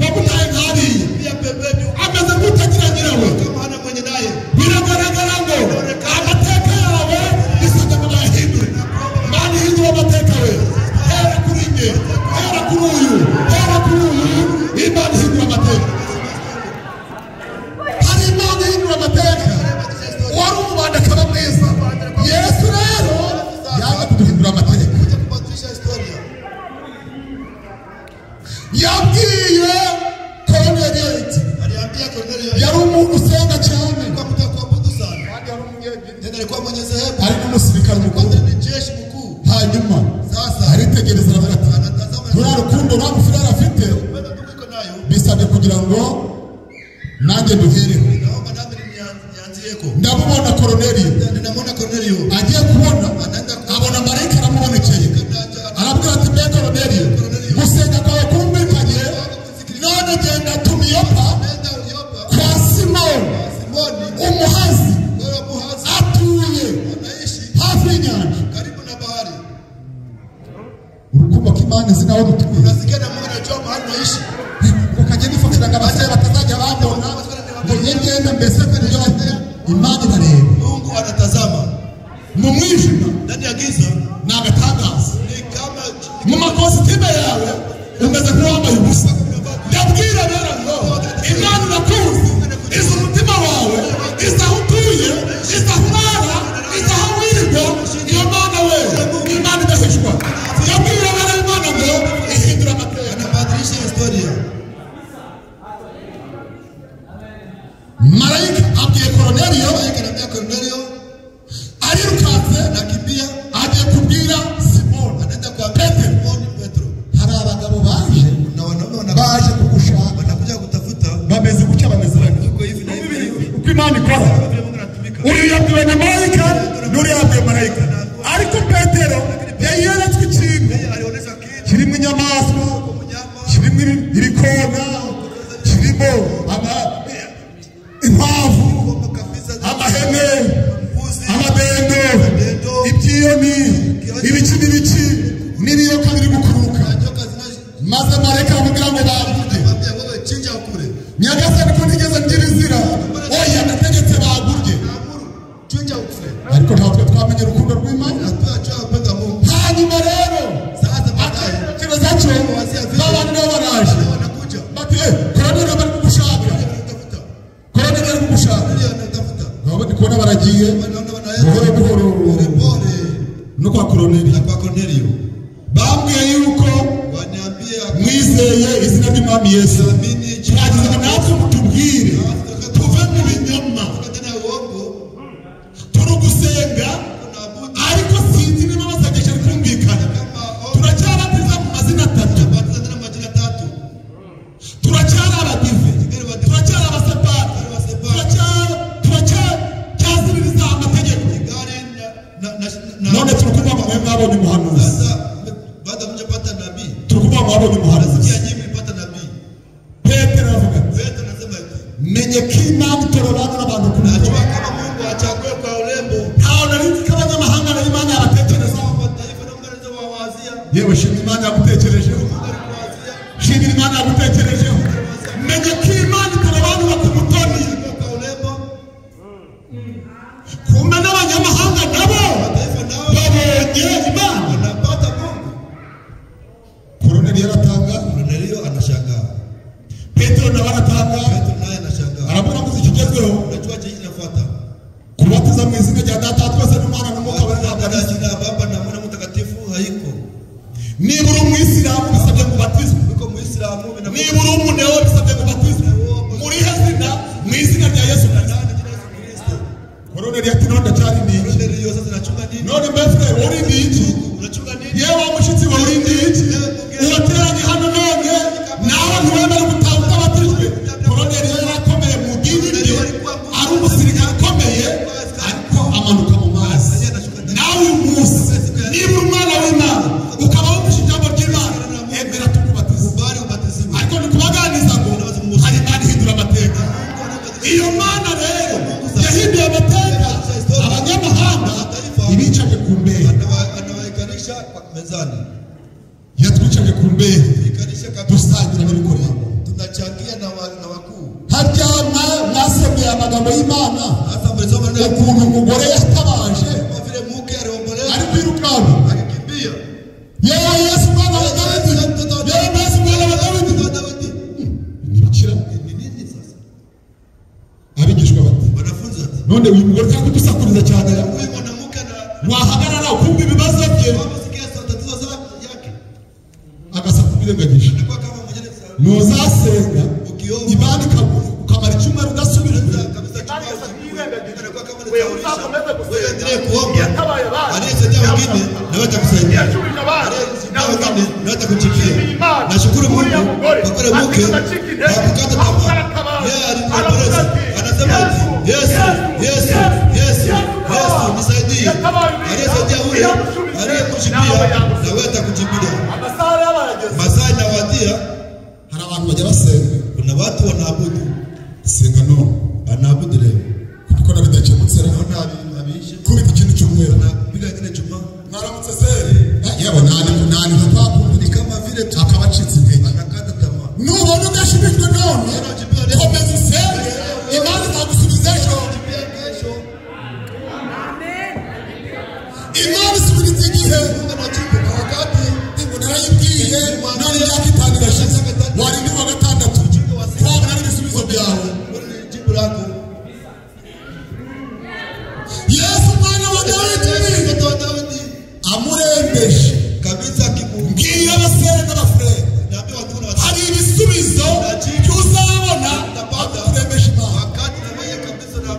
wamutaye nk'ariya, pia pembeni ameze nk'utagira nyirawe. kama hana mwenye naye. Biragaragara ngo amateka yawe bisabye ngo bayahindure. Mana ihindura amateka we, hera kuri njye, hera kuri uyu, hera kuri uyu. Imana ihindura amateka. Yabwiye Korneliyo iti, Aliambia Kornelio, yari umuntu usenga cyane, alikuwa mtu wa kuabudu sana. kandi yari umunyedini, Tena alikuwa mwenye dhehebu. ari n'umusirikare mukuru. Kwanza ni jeshi mkuu. Hanyuma Sasa aritegereza aravuga ati, anatazama ruriya rukundo nta mufurari afite, upendo ndugu iko nayo. bisabye kugira ngo nanjye nduhereho. Naomba nami nianzieko. Ndamubona Korneliyo Ninamwona Kornelio agiye kubona, anaenda abona marayika aramubonekeye, arabwira ati mbe Korneliyo, gusenga kwawe kumvikanye, none genda tuma i Yopa Nenda Yopa kwa Simoni Simoni umuhazi, wewe muhazi atuye anaishi hafi y'inyanja. karibu na bahari. Urukundo k'Imana izi naho dutuye, Unasikia na Mungu anajua mahali unaishi. ukajya nifatira ngo abasore batazajya bambona ngo njye ngende mbese ku buryo Imana irareba. Mungu anatazama Mu mwijima ndani ya giza, ni agatangaza, ni kama mu makositime yawe umeze nk'uwambaye ubusa. Ndabwira rero ngo Imana irakuzi, izi umutima wawe, izi aho utuye, izi aho urara, izi aho wirirwa. Iyo Mana we ni Imana idahishwa. Ndabwira rero Imana ngo ihindura amateka. anabadilisha historia. Marayika abwiye Korneliyo, Malaika anaambia Kornelio, arirukanse anakimbia agiye kubwira Simoni anaenda kuambia Petero. Simoni Petro, Hari abagabo baje na wanaume baje kugushaka, wanakuja kutafuta bameze gutya, bameze batya. uko hivi na hivi na hivi. Uko Imana ikora, Kama vile Mungu anatumika. uyu yabwiwe na marayika n'uriya yabwiwe marayika, ariko Petero yari yeretswe ikintu Yeye alionyesha kitu kirimo inyamaswa, mnyama, kirimo ibikona, kirimo inkwavu, ngomba kabisa, amahene, mbuzi, amadendo, ibyiyoni, ibiki n'ibiki n'ibiyoka biri gukururuka. na nyoka zinazo. Maze marayika aramubwira ngo bagurye. Anamwambia wewe chinja ukule. Nyagasani ko ntigeze ngira inzira, oya nategetse bagurye. Amuru chinja ukule. Ariko ntabwo twamenye urukundo rw'Imana. Hatujua upendo wa Mungu. Hanyuma rero Sasa baadaye ikibazo cyo babandi nabo baraje wanakuja bati Korneliyo bari kugushaka, wanatafuta, Korneliyo bari kugushaka. Kornelio anatafuta, Ngabo ndi kubona baragiye wanaona wanaenda buhoro buhoro pole no kwa Korneliyo. na kwa Kornelio Bambwiye yuko waniambia mwizeye izina ry'Umwami Yesu, amini jina twagize ngo natwe mutubwire tuve mu binyoma. tena uongo, Turi gusenga tunaabudu ariko sinzi niba bazagesha ari kumvikana. kama ombi, Turacyabatiza mu mazina atatu, tunabatiza tena majina tatu, turacyari abadive, turacyari abasepari, turacyaziririza amategeko. gari na na na None turi kuvuga ngo mwe mwabonye umuhanuzi, sasa baada mjapata nabii, turi kuvuga ngo mwabonye umuhanuzi. sikia nyinyi mlipata nabii. Petero aravuga ati, Petro anasema hivi, menye ko Imana itorobanura abantu ku mutima. najua kama Mungu achague kwa urembo Ntawe nari nzi ko abanyamahanga nayo Imana yabatekerezaho. mataifa na Mungu anaweza kuwawazia. Yewe shima Imana yagutekerejeho, Mungu alikuwazia shimira Imana yagutekerejeho. Menye ko Imana itorobanura ku mutoni, kwa urembo, kumbe n'abanyamahanga nabo mataifa nao babonye Imana. wanapata Mungu. Korneliyo aratanga, Kornelio anashangaa, Petero nawe aratanga, Petro naye anashangaa. arabona ko ikigezweho Unajua chenye kinafuata, kubatiza mu izina rya Data wa twese n'Umwana n'Umwuka Wera ntabwo ari katika izina. jina la Baba na Mwana Mtakatifu haiko. Niba uri umwisilamu bisabye ngo ubatizwe, Uko Muislamu na niba uri umunewo bisabye ngo ubatizwe. Muri he zina? Mu izina rya Yesu Kristo. nani jina Yesu Kristo. Korneliyo ati none ndacyari ndi iki? Kornelio sasa nachunga nini? None mbese uri ndi iki? Unachunga nini? Yewe wa mushyitsi wawe uri ndi iki? Urateranye hano none nawe ntiwemere gutaha utabatijwe. Korneliyo yari akomeye mu dini rye, ari umusirikare ukomeye, ariko amanuka mu mazi. Nawe uyu munsi niba uri umwana w'Imana ukaba wumvise ijambo ry'Imana, emera tukubatize. Kubali ubatiziwe. Ariko ni kubaganiriza ngo hari Imana ihindura amateka. Iyo Mana rero yahinduye amateka, abanyamahanga ibicaje ku mbehe, Anawaikarisha kwa mezani. yatwicaje ku mbehe, Ikarisha kabisa. dusangira n'ibikorwa. Tunachangia na na wakuu. Harya mwasomeye amagambo y'Imana Sasa mlisoma neno ukuntu umugore yatabaje kama vile mke aliomboleza ari kwirukanka, akikimbia. yewe Yesu mwana wa Dawidi, yewe Yesu mwana wa Dawidi. Mtoto wa Dawidi. Ni Ni nini sasa? Abigishwa bati, Wanafunzi wati, none uyu mugore cyangwa kudusakuriza cyane, huyu mwanamke na wahagarara ukumva ibibazo bye, kama sikia tatizo zake yake agasa kubirengagije. anakuwa kama mwenye Nuzasenga Imana ukamara icyumweru udasubijwe. Wewe kuomba, aliyesaidia wengine na wewe atakusaidia, aliyesaidia wengine na wewe atakuchikia. Nashukuru Mungu kwa kule mke hakukata tamaa. Yeye alituokolea, anasema Yesu, Yesu, Yesu, Yesu nisaidie. Aliyesaidia ule aliyekuchimbia na wewe atakuchimbia. Masaa inawadia. Hari abantu bajya basenga. Kuna watu wanaabudu. Senga none. Anaabudu leo. Kuko bidakemutse naona abiishe. Kubita ikintu cy'umweru. Anapiga kile chuma. Mwaramutse se. Yebo nani papa ni kama vile tu akabacitse intege. Anakata tamaa. Nubona udashubijwe none, komeza usenge, Imana izagusubiza ejo. Amen. Imana isubiza igihe. Ngo narayibwiye none imyaka 5 irashize. Wari ndi wa gatandatu. Twabona n'ibisubizo byawe. Jibu lako. Yesu mwana wa Dawidi amurembeje kabisa akimubwira abasore n'abafurere. Hari ibisubizo by'uzabona akurembeje Imana. Wakati na wewe kabisa na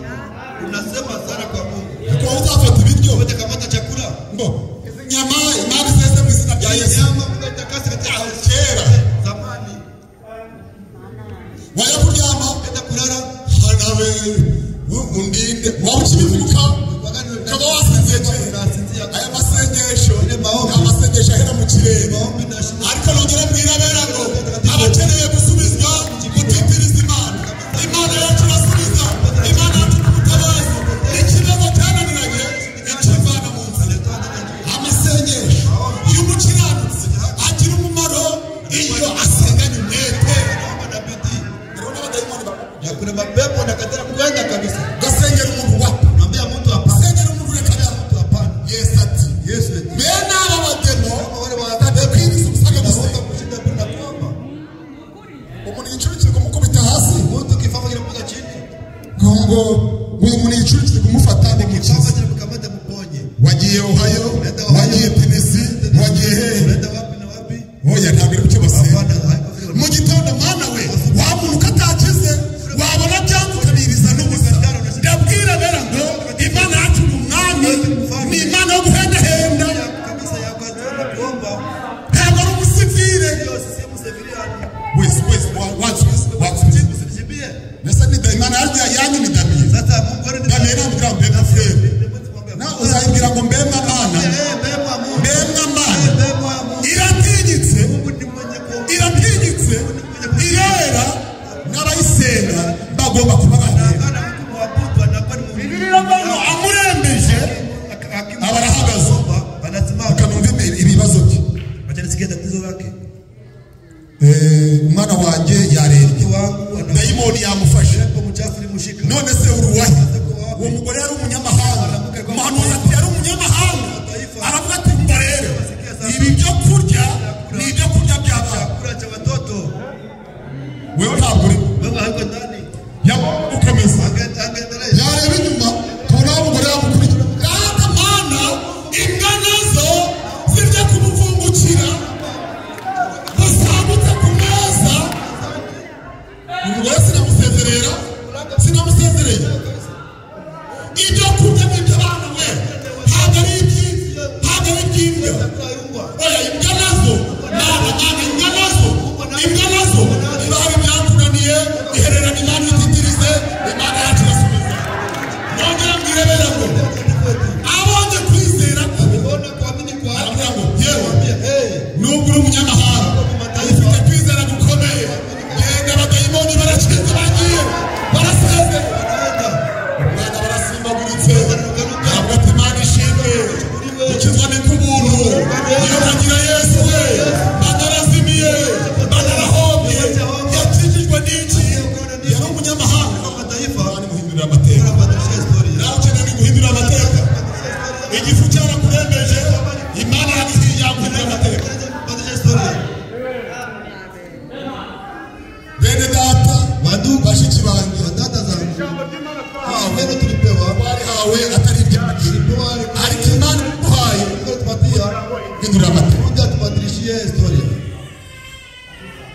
unasema sana kwa Mungu. Kwa uzafata ibiryo utakamata chakula. Ngo nyama Imana iseze mu izina rya Yesu. Nyama Mungu itakasa katika kera zamani. Wajya kuryama enda kulala hanawe undinde waba ukibivuka ukaba wasinziye kera. Aya masengesho amasengesho ahera mu kirere, ariko nongera mbwira abera ngo abakeneye gusubizwa mutitirize Imana. Imana yacu irasubiza, Imana yacu ni umutabazi. Ikibazo cyananiranye ikivana mu nzira. Amasengesho y'umukiranutsi agira umumaro iyo asenganye umwete. Na kuna mapepo nakatara kwenda kabisa. Gasengera umuntu wapi? Naambia mtu hapana. Sengera umuntu reka mtu hapana. Yesu ati Yesu ati bene aba bademo batakwiriza ubusaga gusenga kushinda bila kuomba. Umuntu yicurikira kumukubita hasi. Mtu kifaa kile mpaka chini. Ngo uyu muntu yicurikira kumufata ni kifafa kile mkamata mponye. Wagiye Ohio, wagiye Tennessee, wagiye hehe? Unaenda wapi na wapi? Oya ntabwo ari cyo basenga. Mu gitondo mana we wa muntu katakize wabona byangukabiriza n'ubusa. Ndabwira bera ngo Imana yacu ni umwami, ni Imana yo guhendahenda kabisa ya kwanza kuomba. Ntabwo ari umusivire. Wese wese wansubize. Nasa ni Imana yanyu ni Damiye. Sasa Mungu ari Damiye namubwira ngo mbe frere. Na uzayibwira ngo mbe mwana. Mbe mwana. Iratinyitse. Iratinyitse. Irera n'abayisenga bagomba kuba bahera. Amurembeje abarahagaze akanumva ibibazo bye. Umwana wanjye yarembye, dayimoni yamufashe, none se uruwahe? Uwo mugore yari umunyamahanga. Umuhanuzi ati yari umunyamahanga, aravuga ati mba rero ibi byo kurya ni ibyo kurya by'abana. Wewe ntabwo uri yagukomeza. Yareba inyuma kabona wa mugore yamukurikira. Kandi Mana imbwa nazo zirya kumuvungukira basagutse ku meza. Umugore sinamusezerera, sinamusezereye. Ibyo kurya ni iby'abana we, ntabwo ari iby'imbwa. Oya imbwa nazo, Mana imbwa nazo, imbwa nazo niba hari ibyakunaniye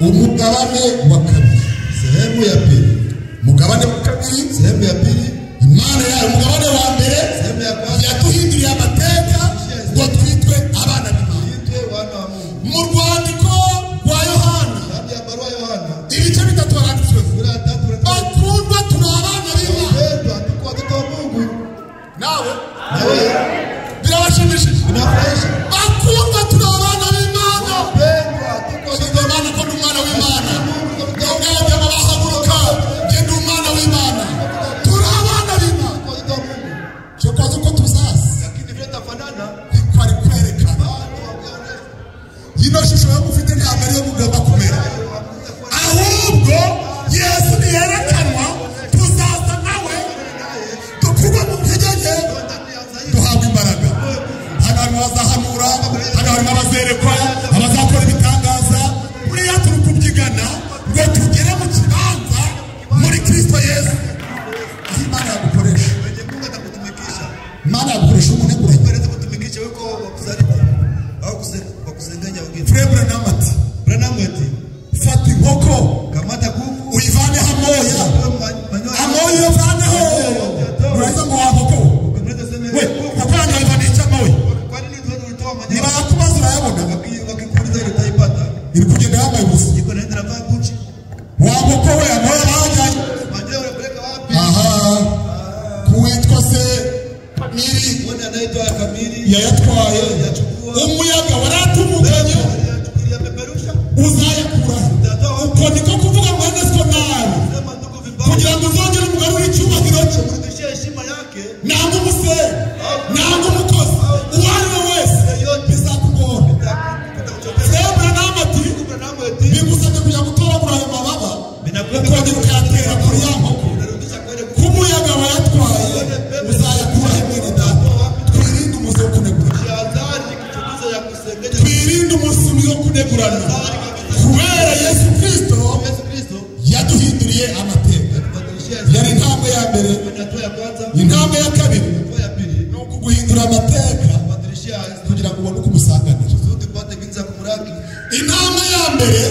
Umugabane wa kabiri. Sehemu ya pili. Mugabane wa kabiri. Sehemu ya pili. Imana yayo mugabane wa mbere Sehemu ya kwanza yatuhinduriye amateka ngo twitwe abana b'Imana. tuitwe wana wa Mungu. Mu rwandiko rwa Yohana Ndani ya barua ya Yohana ibice bitatu haranditswe sura ya 3 bakundwa turi abana b'Imana. Wapendwa, tuko watoto wa Mungu. Nawe Na wewe birabashimishije. inafurahisha. Bakundwa turi abana b'Imana. Wapendwa, tuko watoto Shimira Imana ko ndi umwana w'Imana. Mwebwe mubahaguruka njye ndi umwana w'Imana. Turi abana b'Imana. watoto wa Mungu. Cyokoze uko tuzaza Lakini vile tafanana niko ari kwerekana. bado hawajaonesha. Ino shusho yo mufite ntabwo ariyo mugomba kumera, ahubwo Yesu niyerekanwa tuzaza nawe dukurwe mu ntege nke duhabwa imbaraga. Hano harimo abazahanura, hano harimo abazerekwa, abazakora ibitangaza. Buriya turi kubyigana ngo tugere mu kibanza muri Kristo Yesu, aho Imana yagukoresha. Wenye Mungu atakutumikisha. Imana yagukoresha umuneguranye. Mungu anaweza kutumikisha wewe kwa kusaliti au kwa kusengenya wengine. Frère Branham ati Branham eti fata inkoko kamata kuku uyivaneho amoya, manyoya amoya uyavaneho, uraza ngo wa nkoko unaweza sema we kuku. amafaranga yivaniye icyo amoya, Kwa nini ulitoa manyoya? niba yakubaza urayabona. Wakikuuliza ile utaipata. Iri kugenda yambaye ubusa. Iko naenda navaa Gucci. Wa nkoko we amoya bajyanye Manyoya unapeleka wapi? aha kuwitwa se miri Mwone anaitwa Kamili yayatwaye, yachukua umuyaga waratumukanye yapeperusha. uzayakurahe. Uko niko kuvuga mwene siko nabi, Sema ndugu vibaya. kugira ngo uzongere umugarure icyubahiro cye. Kurudishia heshima yake Nanga umusore, nanga umukozi uwo ari we wese bizakugora. kutakuchokeza. Frère Branham ati Branham eti bigusabye kujya gutoragura ayo mababa ukongera ukayatera kuri ya nkoko, unarudisha kwenda k'umuyaga wayatwaye uzayakurahe mwene data. Twirinde umuze wo kunegurana, kuhadhari kuchukiza ya kusengenya. twirinde umusumi wo kunegurana, kubera Yesu Kristo Yesu Kristo yaduhinduriye amateka. atubadilishia Yari intambwe ya mbere. hatua ya kwanza, Intambwe ya kabiri hatua ya pili ni ukuguhindura amateka kubadilishia kugira ngo ubone uko umusanganira. kusudi upate jinsi ya kumraki. Intambwe ya mbere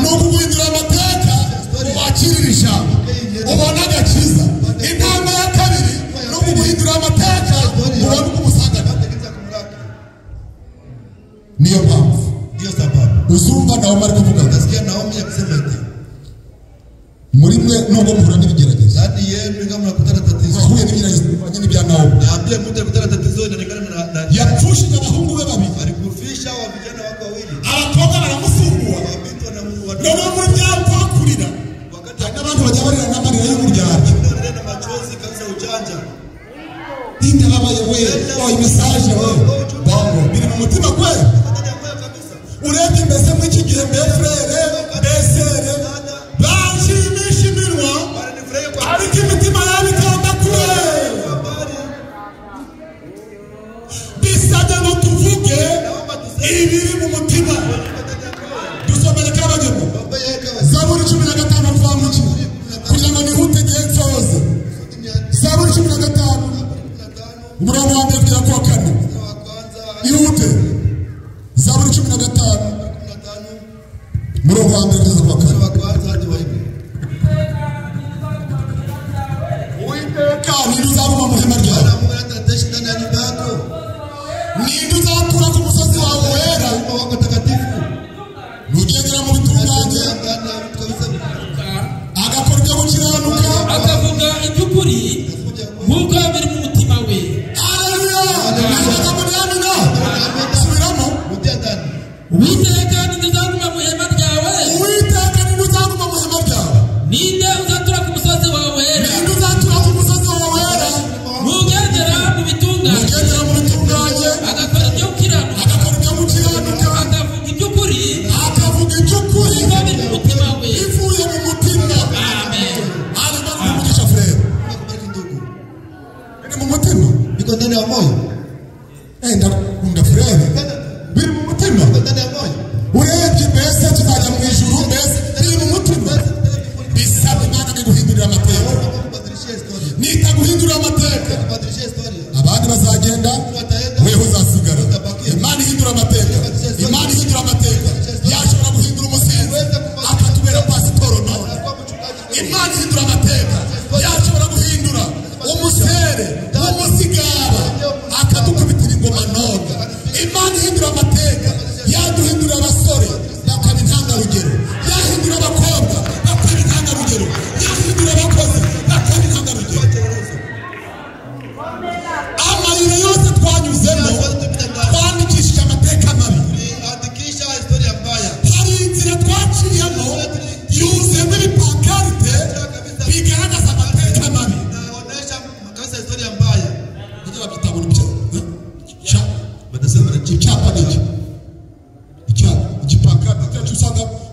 ni ukuguhindura amateka wakirira ijambo ubone agakiza. Intambwe ya kabiri ni ukuguhindura amateka ubone uko umusanganira. Upate jinsi ya kumraki. Niyo mpamvu Ndiyo sababu uzumva Nawomi ari kuvuga ngo nasikia Naomi akisema eti muri mwe nubwo muhura n'ibigeragezo, ndani yenu kama mnakutana tatizo, wahuye n'ibigeragezo bivanye n'ibya Nawomi. naambie mtu alikutana tatizo inalingana na Yapfushije abahungu be babiri, alikufisha wa vijana wako wawili, abakobwa baramusumbura, wabinti wanamuua noneho muri bya kwakurira wakati hari n'abandi bajya barira n'amarira y'uburyarya. wengine wanalia na machozi kabisa ujanja. Ndababaye we, oyi mesaje we bongo biri mu mutima kwe. Ndani ya moyo kabisa. Urebye mbese muri iki gihe mbe frere mbesere banshimisha iminwa, Wananifurahia kwa ariko imitima yabo ikamba kure. habari. Bisabye ngo tuvuge Naomba tuseme ibiri mu mutima. ndani ya moyo. Dusomere kabagemo Baba yeka Zaburi 15 mvamuki kugira ngo nihute ngiye nsoze. Zaburi 15 umurongo wa mbere kugera ku wa kane. wa kwanza Ihute. Zaburi 15 15 umurongo wa mbere kugeza ku wa kane. wa kwanza hadi wa nne. Uwiteka ninde uzaguma mu ihema ryawe? Bwana Mungu ataishi ndani ya nyumba yako, Ninde uzatura ku musozi wawe wera? nyumba wako takatifu. Nugendera mu bitunganye, Ndani ya vitu kabisa agakora ibyo gukiranuka. Akavuga iby'ukuri nk'uko biri mu mutima we. Haleluya! Amagambo ni amina. Subiramo. rudia ndani. Uwiteka ninde uzaguma mu ihema ryawe? Uwiteka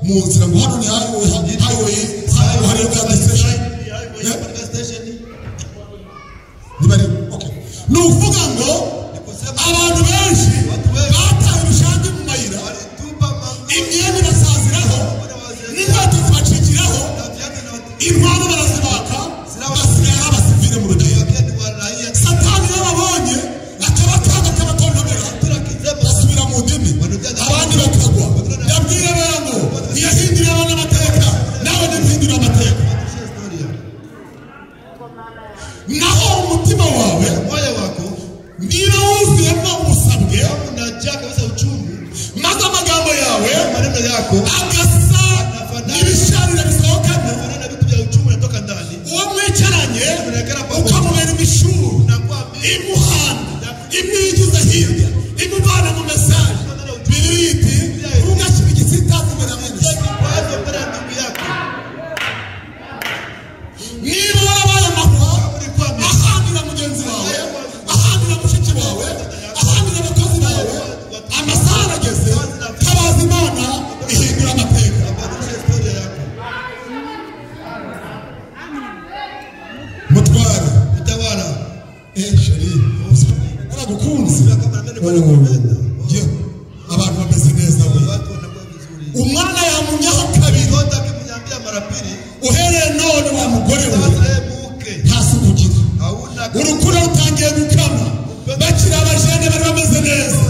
Mu nzira ngo hano ni highway hariyo gas station. Niba ari okay, ni ukuvuga ngo abantu benshi bataye urushange mu mayira, imyenda ibasaziraho n'inkweto zibacikiraho, intwaro barazibaka, basigara abasivile mu rugendo. Satani iyo babonye akabatanga akabatontomera, basubira mu ndimi, abandi bakagwa. Ndabwira abantu, ntiyahinduriye abana amateka, nawe ntihindure amateka. Naho umutima wawe niba wuzuyemo ubusabwe, maze amagambo yawe agasa n'ibisharira bisohokamo, uwo mwicaranye ukamubera imishuru imuhanda, imwigiza hirya, imuvana mu mesaje. Bibiliya iti ntugashyire igisitaza imbere ya mwene so. Niba warabaye amahwa ahandura mugenzi wawe, ahandura mushiki wawe, ahandura abakozi bawe, amasaha arageze, tabaza Imana ihindura amateka. Mutware chérie, naragukunze. Abantu bameze neza we. Umwana yamunyaho kabiri, uhereye none wa mugore we nta suku ugira, urukura rutangiye gukama, bakiri abajene bari bameze neza.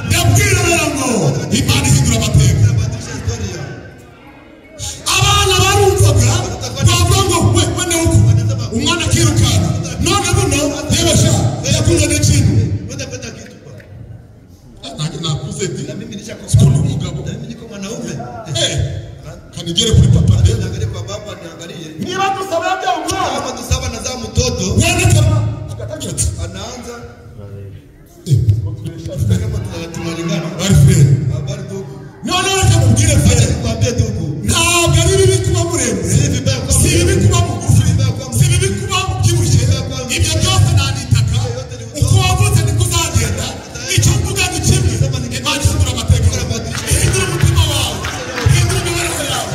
Ndabwira rero ngo Imana ihindura amateka. Abana barumvaga bavuga ngo we we ni uko, umwana akirukanka. None buno reba sha yakunze n'ikintu, nanjye nakuze ndi sikunda umugabo, kanigere kuri papa ndebe. Niba dusaba yabyaye umwana wenda agatangira ati bari frere. None reka mubwire frere, ntabwo ari bibi kuba muremure, si bibi kuba mugufi, si bibi kuba ubyibushye, ibyo byose nta nitaka. Uko wavutse niko uzagenda. Icyo mvuga ni kimwe: Imana ihindura amateka, ihindura umutima wawe, ihindura imibereho yawe.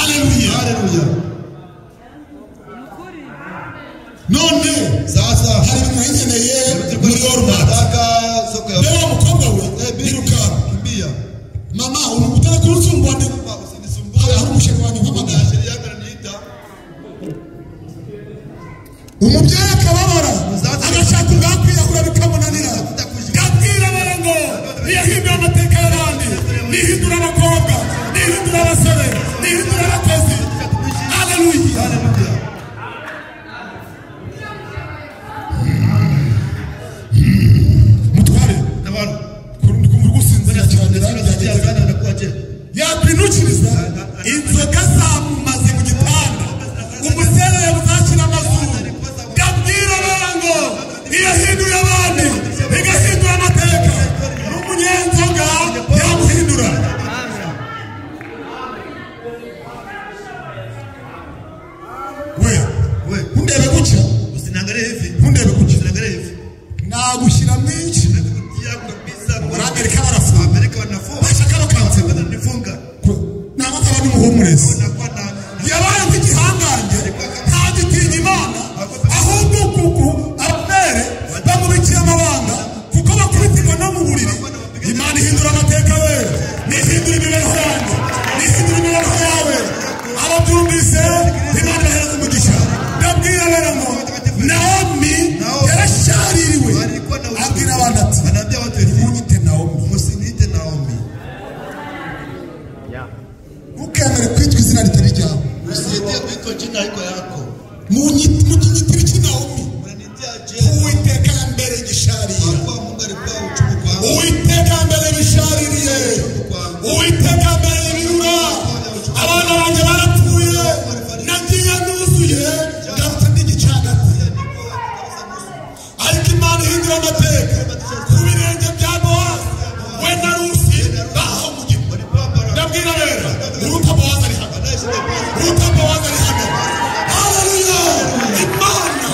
Aleluya. None hari ibintu nkeneye muri Walmart. Rero wa mukobwa we, irukanka. Mama utari kunsumbwa, hari umushaka wanjye umpamagaye. Umubyeyi akababara, agashaka ubwakwiyahura bikamunanira. Ndabwira abana ngo niyahindura amateka y'abandi, nihindura abakobwa, nihindura abasore, nihindura abakozi. Aleluya. Mutware, kumva gusinzira cyane, yakwinukiriza inzoga zamumaze mu gitanda, umusere yabuzakira amazuru. Ndabwira abana ngo iyahinduye abandi, igahindura amateka, n'umunyenzoga yamuhindura. We ntundebe gutya, ntundebe gutya, nagushyira mwinshi. Muri Amerika barafunga, bashaka bakansiba, ntabwo nkaba n'umuhumurezi. Yabaye nk'igihangange, ntagitinya Imana, ahubwo kuko abere bamubikiye amabanga, kuko bakubitirwa no mu buriri. Imana ihindura amateka we, nihindura imibereho yanjye, nihindura imibereho yawe. Ababyumvise, Imana ibahereza umugisha. Ndabwira rero ngo Naomi yarashaririwe, abwira abantu ati ntimunyite Naomi. Ntukemere kwitwa izina ritari ryawe. Munyitira iki Naomi? Uwiteka mbere gisharira, Uwiteka mbere bishaririye, Uwiteka mbere ibirura. Abana banjye barapfuye, nagiye nuzuye, ngarutse ndi igicagati. Ariko Imana ihindura amateka. Ku birenge bya Bowazi, we na Rusi bahawe umugisha. Ndabwira rero, Ruta, Bowazi ari hano, Ruta, Bowazi ari hano. Haleluya. Imana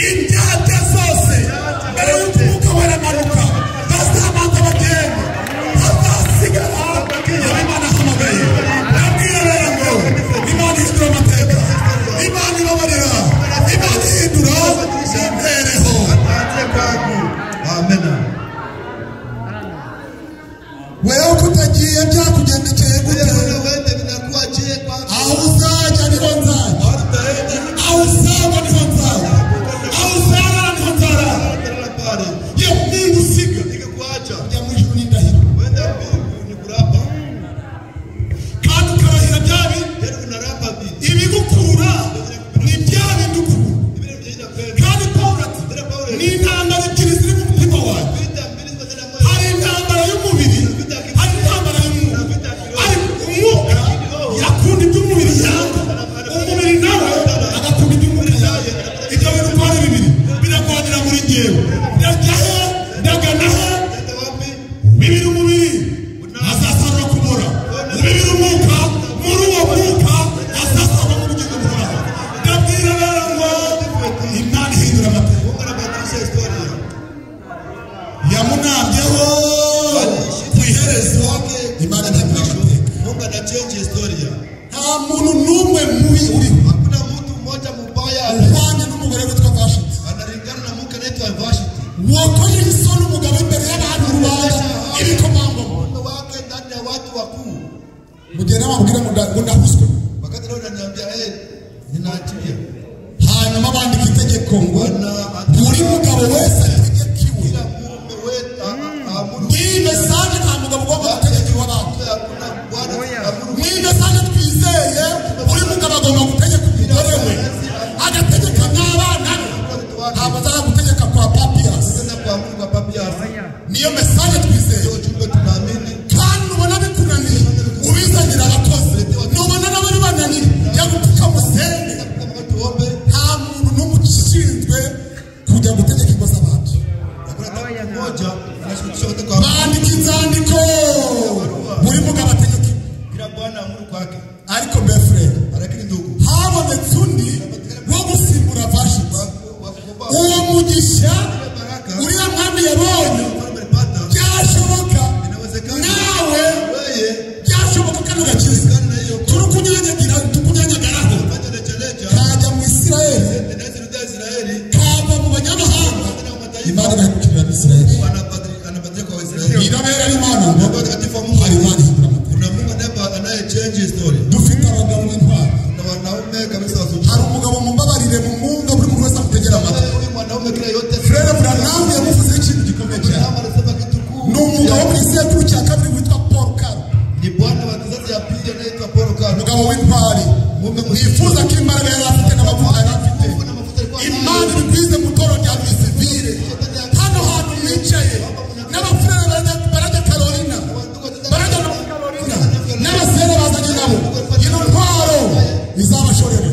Indyarya zose mbere y'uko umwuka weramanuka bazabanza bagende, hazasigara abo Imana ahamagaye. Ndabwira rero ngo Imana ihindura amateka, Imana ibabarira, Imana ihindura imibereho. Aanzie kwangu. Amen. Wewe kutagiye byakugendekeye gute? Wewe uende vinakuwa je kwako? Aho uzajya niho nzajya, Mahali utaenda aho uzaba niho nzaba, aho uzarara niho nzarara. utalala pale. Yewe ningusiga Nikikuacha ujya mu ijuru n'indahiro, uenda mbinguni kurapa. kandi ukarahira bya bindi. Yaani unarapa vipi? Ibigukurura ni bya bindi ukurura. Vile vyenye inapenda. Kandi Pawulo ati Tena Paulo ni intambara ebyiri ziri mu mutima wanjye, vita mbili ziko ndani ya moyo. hari intambara y'umubiri, hari intambara y'umwuka. Ariko umwuka yakunda iby'umubiri yanga, umubiri nawe agakunda iby'umwuka yanga. Ibyo bintu uko ari bibiri biragwanira muri njyewe. Ndajya he? Ndagana he? Utaenda wapi? Ubibira umubiri azasarura kubora, ubibira umwuka muri uwo mwuka azasarura mu bugingo buhoraho. Ndabwira rero ngo Imana ihindura amateka. Mungu anabadilisha historia. Yamunambyeho ku iherezo, Imana ihindura amateka. Mungu anachange historia. Nta muntu n'umwe mubi uriho Hakuna mtu mmoja mubaya uhwanye n'umugore witwa Vashiti analingana na mke anaitwa Vashti. wakojeje isoni umugabo imbere y'abantu rubanda ibikomangoma. Mume wake ndani ya watu wakuu. Mu gihe nababwira ngo ngo ndahuswe, Wakati leo unaniambia eh, ninaachilia. hanyuma bandika itegeko ngo Bwana buri mugabo wese ategekiwe. kila mume wetu aamuru. Iyi message nta mugabo ugomba gutegeka iw'abandi. Hakuna bwana amuru. Mu message twizeye buri mugabo agomba gutegeka umugore we, agategeka n'abana be. Ntabwo azajya gutegeka kwa Papiyasi. Tena kuamuru kwa Papias. Niyo message twizeye. Ndio ujumbe tunaamini. Kandi ubona bikunaniye ubizanira abakozi, nubona nabo bibananiye jya gupfuka musenge. Kama tuombe, Nta muntu n'umwe ushinzwe kujya gutegeka ingo z'abandi. hakuna hata mmoja anashurutisha wote kwa Bandika inzandiko buri mugabo ategeka, kila bwana amuru kwake. ariko befure Lakini ndugu, habonetse undi wo gusimbura Vashiti. wa kukomboa Uwo mugisha baraka uriya mwami yabonye mfalme alipata, byashoboka inawezekana nawe wewe byashoboka kano gakiza kana na hiyo turi kunyanyagira tukunyanyagaraho fanya lechalecha kajya mu Isirayeli, inaweza rudia Israeli kava mu banyamahanga, na mataifa. Imana igahindukirira Abisirayeli. Anabadilisha kwa Waisraeli. Irabera Imana ngo Mungu mtakatifu wa Mungu. hari Imana ihindura amateka. Kuna Mungu anaye change history. Dufite abagabo b'intwari. Na wanaume kabisa wazuri. Hari umugabo mumbabarire mu mwunga buri muntu wese amutegera amatwi. Huyu mwanaume kila yote Frere Branham yamuvuzeho ikintu gikomeye cyane. Branham alisema kitu kuu. Ni umugabo wo mu gisekuru cya kabiri witwa Paul Karo, Ni bwana wa kizazi ya pili anaitwa Paul Karo. umugabo w'intwari. Mume Nifuza ko imbaraga yari afite n'amavuta yari afite Nguvu na mafuta alikuwa nayo. Imana ibigwize mu itorero rya Misivire. Hano hantu mwicaye n'abafurere barajya Carolina, barajya no Carolina n'abasere bazanye nabo, ino ntwaro izabashorere,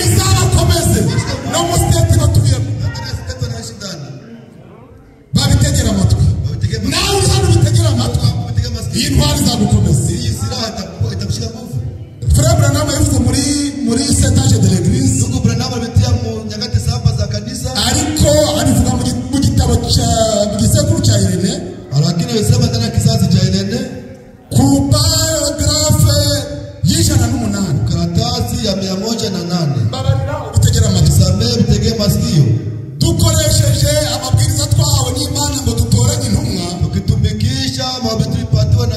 izabakomeze no mu state batuyemo. Hata na sisi tunaishi ndani. Babitegera amatwi, Wabitegee nawe uri hano ubitegera amatwi, wabitegee masikio. iyi ntwaro izagukomeza. Hii silaha itakushika nguvu. Frere Branham yavuze muri setage de l'église, Ndugu Branham alipitia mu nyakati saba za kanisa, ariko abivuga mu gitabo cya mu gisekuru cya Irene, lakini alisema ndani ya kizazi cha Irene ku paragrafe y'108. karatasi ya 108. Mbabarira ubitegera amatwi. Samehe, mtegee masikio. Dukoresheje amabwiriza twahawe n'Imana ngo dutoranye intumwa Tukitumikisha mahubiri tulipatiwa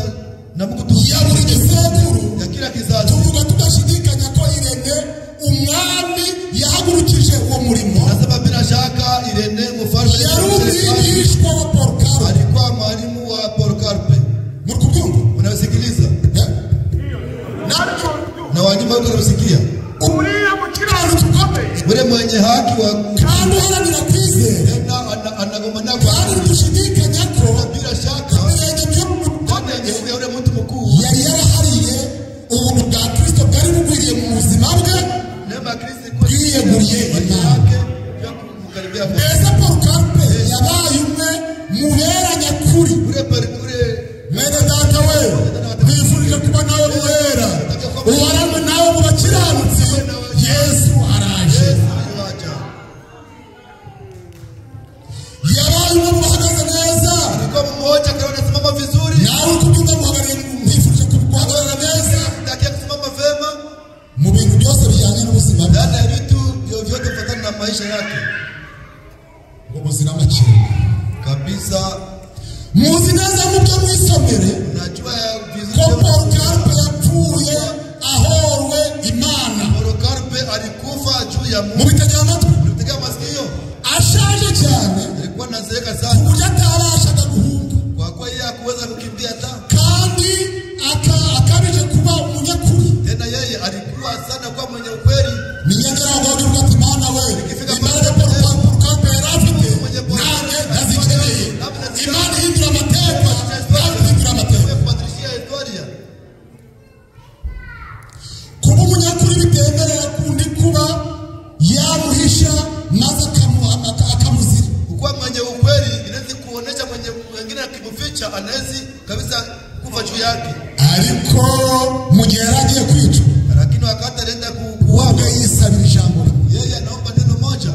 na Mungu tu ya buri gisekuru, ya kila kizazi, tuvuga tudashidikanya ko Irene umwami yahagurukije uwo murimo nasema bila shaka Irene mfalme yari umwigishwa wa Paul Karo. alikuwa mwalimu wa Paul Karpe. Muri kubyumva? Unasikiliza Eh? na wanyuma wako wanamsikia uriya mukiranutsi ukomeye ule mwenye haki wa Kandi uharanira kwizera, tena anagombana kwa kandi ntidushidikanya ko bila shaka ibirenge ndani ya by'umuntu miguu ya ule mtu mkuu yari yarahariye ubuntu bwa Kristo bwari bugwiriye mu buzima bwe, neema ya Kristo ilikuwa bwiyeguriye maisha Imana. yake ya kumkaribia Bwana. Mbese Paul Karpe yabaye umwe mu bera nyakuri. Ule pale ule Mwene data we, nifurije kuba nawe muwera, uharanwe nawe mu bakiranutsi. Yesu araje. Yesu aliwacha. Kama mmoja kama anasimama vizuri. Nawe kubyumva muhagarare mwifuje guhagarara neza. Takia kusimama vema. Mu bintu byose bijyanye n'ubuzima bwe. Ndani ya vitu vyovyote kufuatana na maisha yake. Ngo muzira amakenga. Kabisa. Muzi neza mu byo mwisomere. Unajua vizuri. Ko Polikarpo yapfuye ahorwe Imana. Polikarpo alikufa juu ya Mungu. Mubitegera amatwi. Mubitegera masikio. Ashaje cyane. Alikuwa anazeeka sana. Kuburyo atabashaga guhunga. Kwa kuwa yeye hakuweza kukimbia hata. Kandi akabije kuba umunyakuri. Tena yeye alikuwa sana kwa mwenye ukweli. Ninyagera ngo ati Imana we. Imbaraga Polikarpo yari afite nanjye ndazikeneye. Imana ihindura amateka, nawe ihindura amateka. Kubadilishia historia. Kuba umunyakuri bitemerera kundi kuba yamuhisha maze akamuzira. Kuwa mwenye ukweli inaweza kuonesha mwenye wengine akimficha anaweza kabisa kufa juu yake. Ariko mu gihe yari agiye kwicwa, lakini wakati alienda kuuawa yisabira ijambo rimwe. Yeye anaomba neno moja.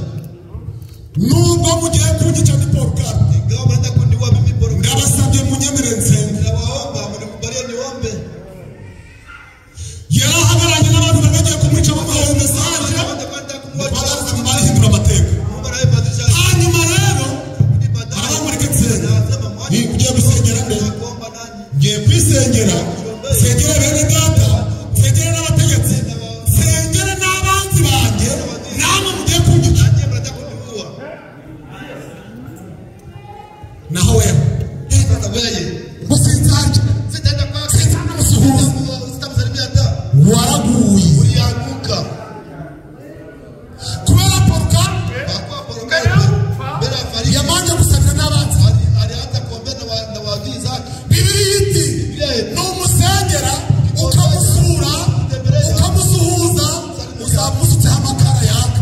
Nubwo mugiye kunyica ni Polikarpo, ingawa mnaenda kuniua mimi Polikarpo, ndabasabye munyemerere nsenge. Nawaomba mnikubalie niombe. Yarahagararanye n'abantu bari bagiye kumwica bamuhaye mesaje baraza barahindura amateka. Hanyuma rero arabamurika nsenge. Ni ugiye gusengera nde? Ngiye kwisengera, nsengere bene data, nsengere n'abategetsi, nsengere n'abanzi banjye, namwe mugiye kunyica. Naho wewe gusinzarya sinzanamusuhuza waraguye ulianguka. Kubera Polikarpo yamanje gusabira n'abanzi, alianza kuombea na waadui zake. Bibiliya iti numusengera ukamusura ukamusuhuza uzamusutseho amakara yaka.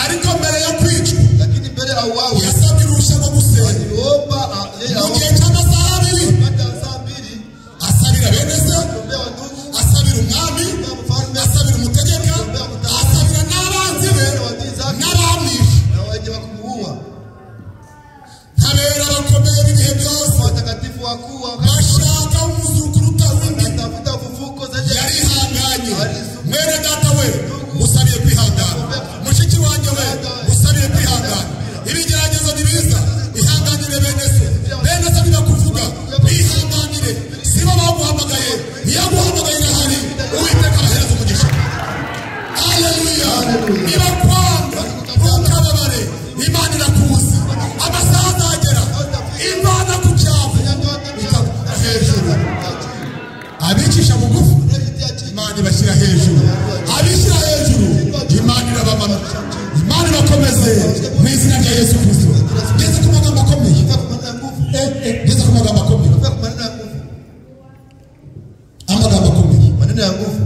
Ariko mbere yo kwicwa, lakini mbere auawe, yasabye uruhushya rwo gusenga. Aliomba mu gihe cy'amasaha abiri, asabira bene se, asabira umwami, asabira umutegeka, asabira n'abanzi be n'abamwishe. Habera abakomeye b'ibihe byose bashaka umuzuko uruta undi. Yarihanganye. Mwene data we, usabiye kwihangana. Mushiki wanjye we, usabiye kwihangana. Ibigeragezo nibiza, ihanganire bene se. Bene se nibakuvuga, bihanganire. Sibo baguhamagaye, iyo aguhamagaye irahari, Uwiteka abahereza umugisha. Haleluya. Niba kwanga, ntukababare, Imana irakuzi. Amasaha azagera, Imana ku cyavu ikagushyira hejuru. Abicisha bugufi, Imana ibashyira hejuru. Abishyira hejuru, Imana irabamanura. Imana irakomeze mu izina rya Yesu Kristo. Ngeze ku magambo akomeye. Ngeze ku magambo akomeye. Amagambo akomeye. Maneno ya nguvu.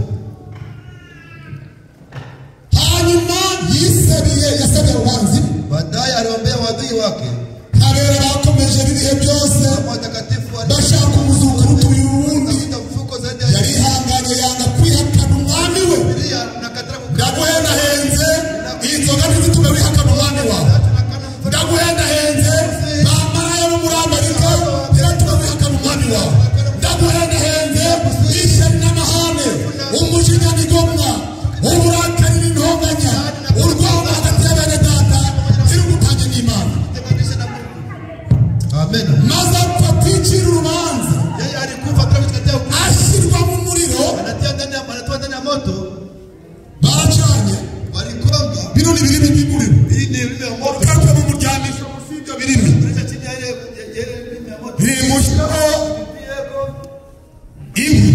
Hanyuma yisabiye, yasabiye abanzi. Baadaye aliombea wadui wake. Habera bakomeje ibihe byose bashaka umuzuko uruta uwundi. Yarihanganye yanga kwihakana umwami we. Ndaguhendahenze, inzoga ntizitume wihakana umwami wawe. Ndaguhendahenze, bamaraya bo muri Amerika ntibatume wihakana umwami wawe. Ndaguhendahenze, ishyari n'amahane, umujinya n'igomwa, uburakari n'intonganya, urwango hagati ya bene data ntirugutange n'Imana. Amen. Maze apfa kwicira urubanza. Yeye alikufa bila kujikatia hukumu. Ashyirwa mu muriro. Anatia ndani ya moto. Baracanye. Walikonga. Bino ni birimi by'umuriro. Hii ni birimi ya moto. Kandi bumuryamisha munsi y'ibyo birimi. Chini ya ile birimi ya moto. Bimushyiraho inkwi.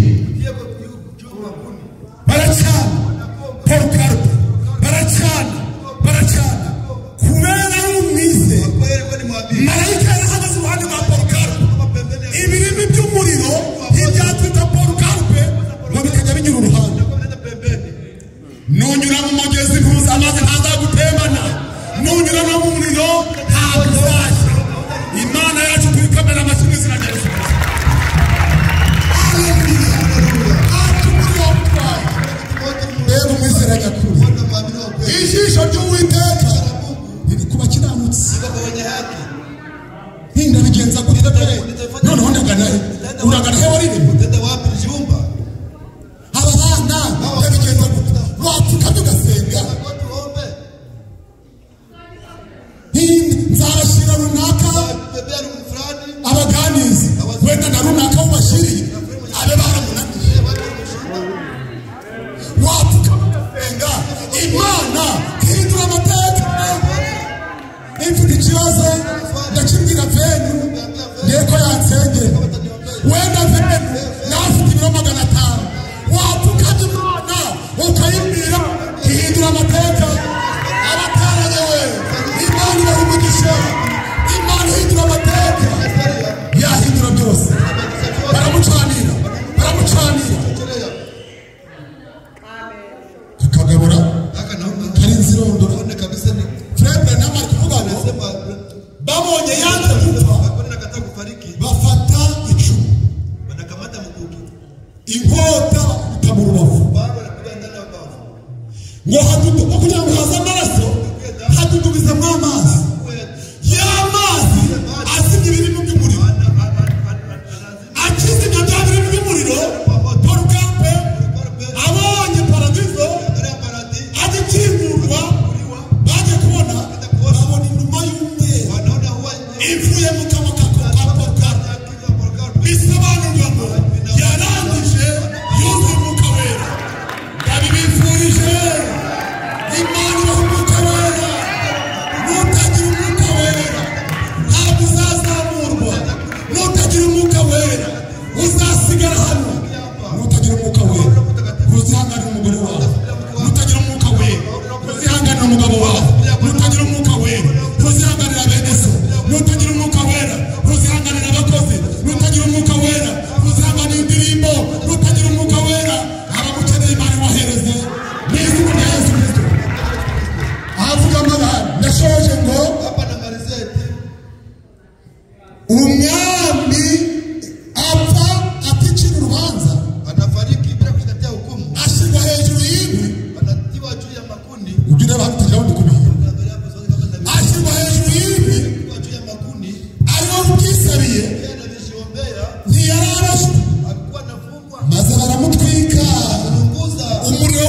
Baracana. Polikarpo. Baracana. Baracana. Kubera ari umwizera. Marayika yarahagaze iruhande rwa Polikarpo. Ibirimi by'umuriro ntibyatwika Polikarpo ngo bikajya binyura uruhande. Nunyura mu mugezi ntuza amazi ntazagutembana. Nunyura no mu muriro ntabwo uzashya. Imana yacu tuyikomere amashyi mu izina rya Yesu Kristo. Haleluya. Ntacyo umuriro wamutwaye. Mbega umwizera nyakuri. Ijisho ry'Uwiteka riri ku bakiranutsi. haki. Ndabigenza gute noneho ndagana he? Uragana he warire? Utaenda wapi ulijiumba? Aba bana ndabigenza gute? Wapfukamye ugasenga. Tuombe. Nzabashyira runaka Bebea fulani abaganizi wenda na runaka ubashyiriye abe baramunaniye. Wapfukamye ugasenga Imana ihindura amateka. Mfite ikibazo ndakibwira Venu ngiye ko yansengera, wenda Venu nawe afite ibiro 500. Wapfukamye Imana ukayibwira ihindura amateka. Abataranye we Imana ibaha umugisha. Imana ihindura amateka, yahindura byose. Baramucanira, baramucanira kakagabura karinzi irondora. Frère Branham ari kuvuga ngo babonye yanze gupfa bafata icumu, inkota bakubita mu rubavu ngo hadudu, kugira ngo haze amaraso hadudubizamo amazi, ya mazi azimya ibirimi by'umuriro, akizimya bya birimi by'umuriro. Polycarpe abonye paradizo agikingurwa, baje kubona babona inuma y'umweru ivuye mu kanwa ka Polycarpe, bisobanurwa ngo yarangije yuzuye umwuka wera. Ndabibifurije, Imana ibaha umwuka wera. Nutagira umwuka wera ntabwo uzazamurwa. Nutagira umwuka wera uzasigara hano. Nutagira umwuka wera ntuzihanganira umugore wawe. Nutagira umwuka wera ntuzihanganira umugabo wawe. Nutagira umwuka wera ntuzihanganira bene so. Nutagira umwuka wera ntuzihanganira abakozi. Nutagira umwuka wera ntuzihanganira indirimbo. Nutagira umwuka wera abagukeneye Imana iwahereze mu izina rya Yesu Kristo. Ahavuga amabara ndashoje ngo umwami apfa aticira urubanza, anafariki bila kuzingatia hukumu, ashyirwa hejuru y'inkwi. Anatiwa juu ya makuni. Ujye ureba hano utagira ngo ndikubihe. Ashyirwa hejuru y'inkwi Anatiwa juu ya makuni, ariwe ubyisabiye, yeye anajiombea, ntiyararashwe, alikuwa anafungwa, maze baramutwika kuunguza umuriro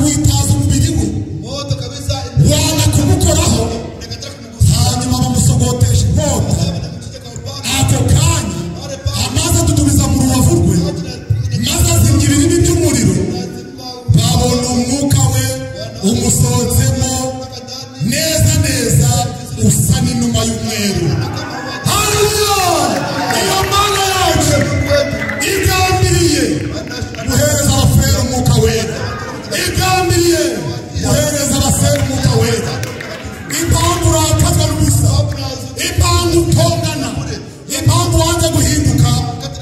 witaza umubiri we, moto kabisa, wanga kumukoraho. inakataa kumgusa, Hanyuma bamusogotesha inkota. wanamchinja kwa upanga. Ako kanya amazi adudubiza mu rubavu rwe, maze azimya ibirimi by'umuriro. Babona umwuka we umusohotsemo neza neza, usa n'inuma y'umweru. Haleluya! Iyo Mana yacu igambiriye guhereza abafurere umwuka wera, igambiriye guhereza abasere umwuka wera. Impamvu urakazwa n'ubusa, impamvu utongana, impamvu wanze guhinduka,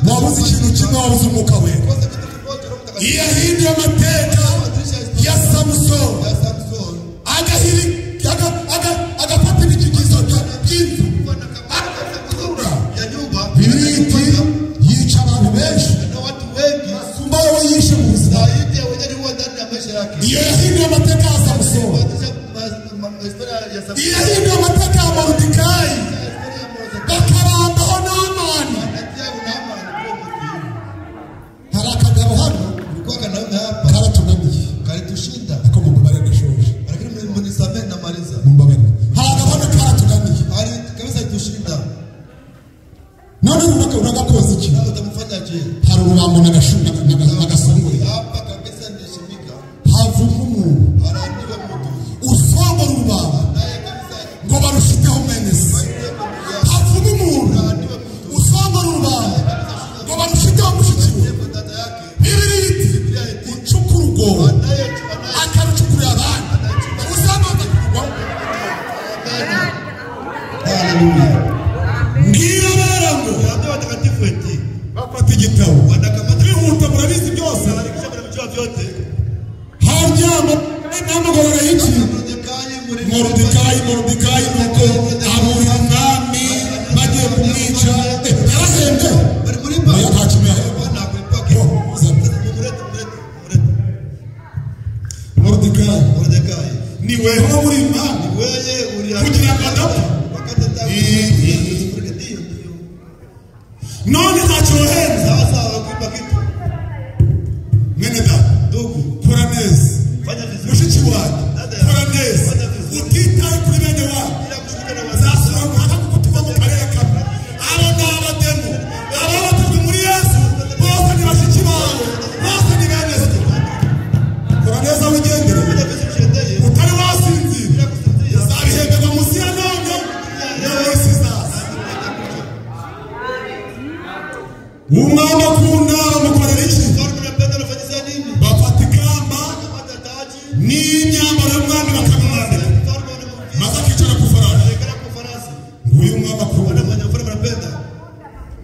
wabuze ikintu kimwe, wabuze umwuka wera. Kosa kitu kimoja, Roho Mtakatifu Iyo yahinduye amateka ya Samusoni, ya Samson agafata ibikigizo by'inzu agakurura ya nyumba, Bibiliya iti yica abantu benshi na watu wengi basumba wowe yishe mu buzima. zaidi ya wenye walikuwa ndani ya maisha yake. Iyo yahinduye amateka ya Samusoni, Kubadilisha historia ya Samson, iyo yahinduye amateka ya Moridekayi, historia ya Mordekai, bakarambaho Naamani. anatia Naamani kuwa mtu. Hari akagabo hano Kulikuwa kanaume hapa karatunaniye, kalitushinda, ariko mumbabarire ndashoje, lakini mnisamehe namaliza. mumbabarire. Hari akagabo hano karatunaniye, Ali kabisa alitushinda. none uragakoza iki? Na utamfanya je? Hari urubambo n'agasongore, Hapa kabisa nilishimika. havamo umuntu Anaandika mtu usongora urubambo naye kabisa ngo barushiteho mwene se. Havamo umuntu usongora urubambo ngo barushiteho mushiki we. kwa dada yake. Bibiliya iti ucukura urwobo Naye anaye akarucukurira abandi, uzabanza kurugwamo. Haleluya. Mbwira abera ngo Waambie watakatifu eti bafata igitabo wanakamata bihuta, murabizi byose. kisha mnamjua vyote. Haryama namugorora iki Mordekai muri Moridekayi. Moridekayi nuko aburira umwami bagiye kumwica. Yarahembwe Walimulipa. oya, nta kintu yahembwe. Bwana akulipake. Oh, zana. Mumlete, mumlete, mumlete. Moridekayi Mordekai. ni weho buri mwami Wewe kugira ngo adapfa. None ntacyo wahenze. Sasa hawakuipa kitu. Mwene data, Ndugu, kora neza. fanya vizuri. Mushiki wanjye, kora neza. Utitaye kuri bene wanyu. Bila kushughulika na wazazi. Zasura kutuva mu karere kamwe. Abo ni abademu. Ababatijwe muri Yesu bose ni bashiki bawe, bose ni bene so. Kora neza wigendere. Fanya vizuri ujiendee. Utari wasinzira Bila kusinzia. uzabihemberwa munsi ya none no munsi izaza. Umwami akunda bamukorera iki? Mfalme unapenda unafanyizia nini? Bafata ikamba Kamata taji. n'imyambaro y'umwami bakamwambika, Mfalme unamvika. maze akicara ku farasi. Anaikala kwa farasi. Nguyu umwami akunda. Bwana mwenye mfalme anapenda.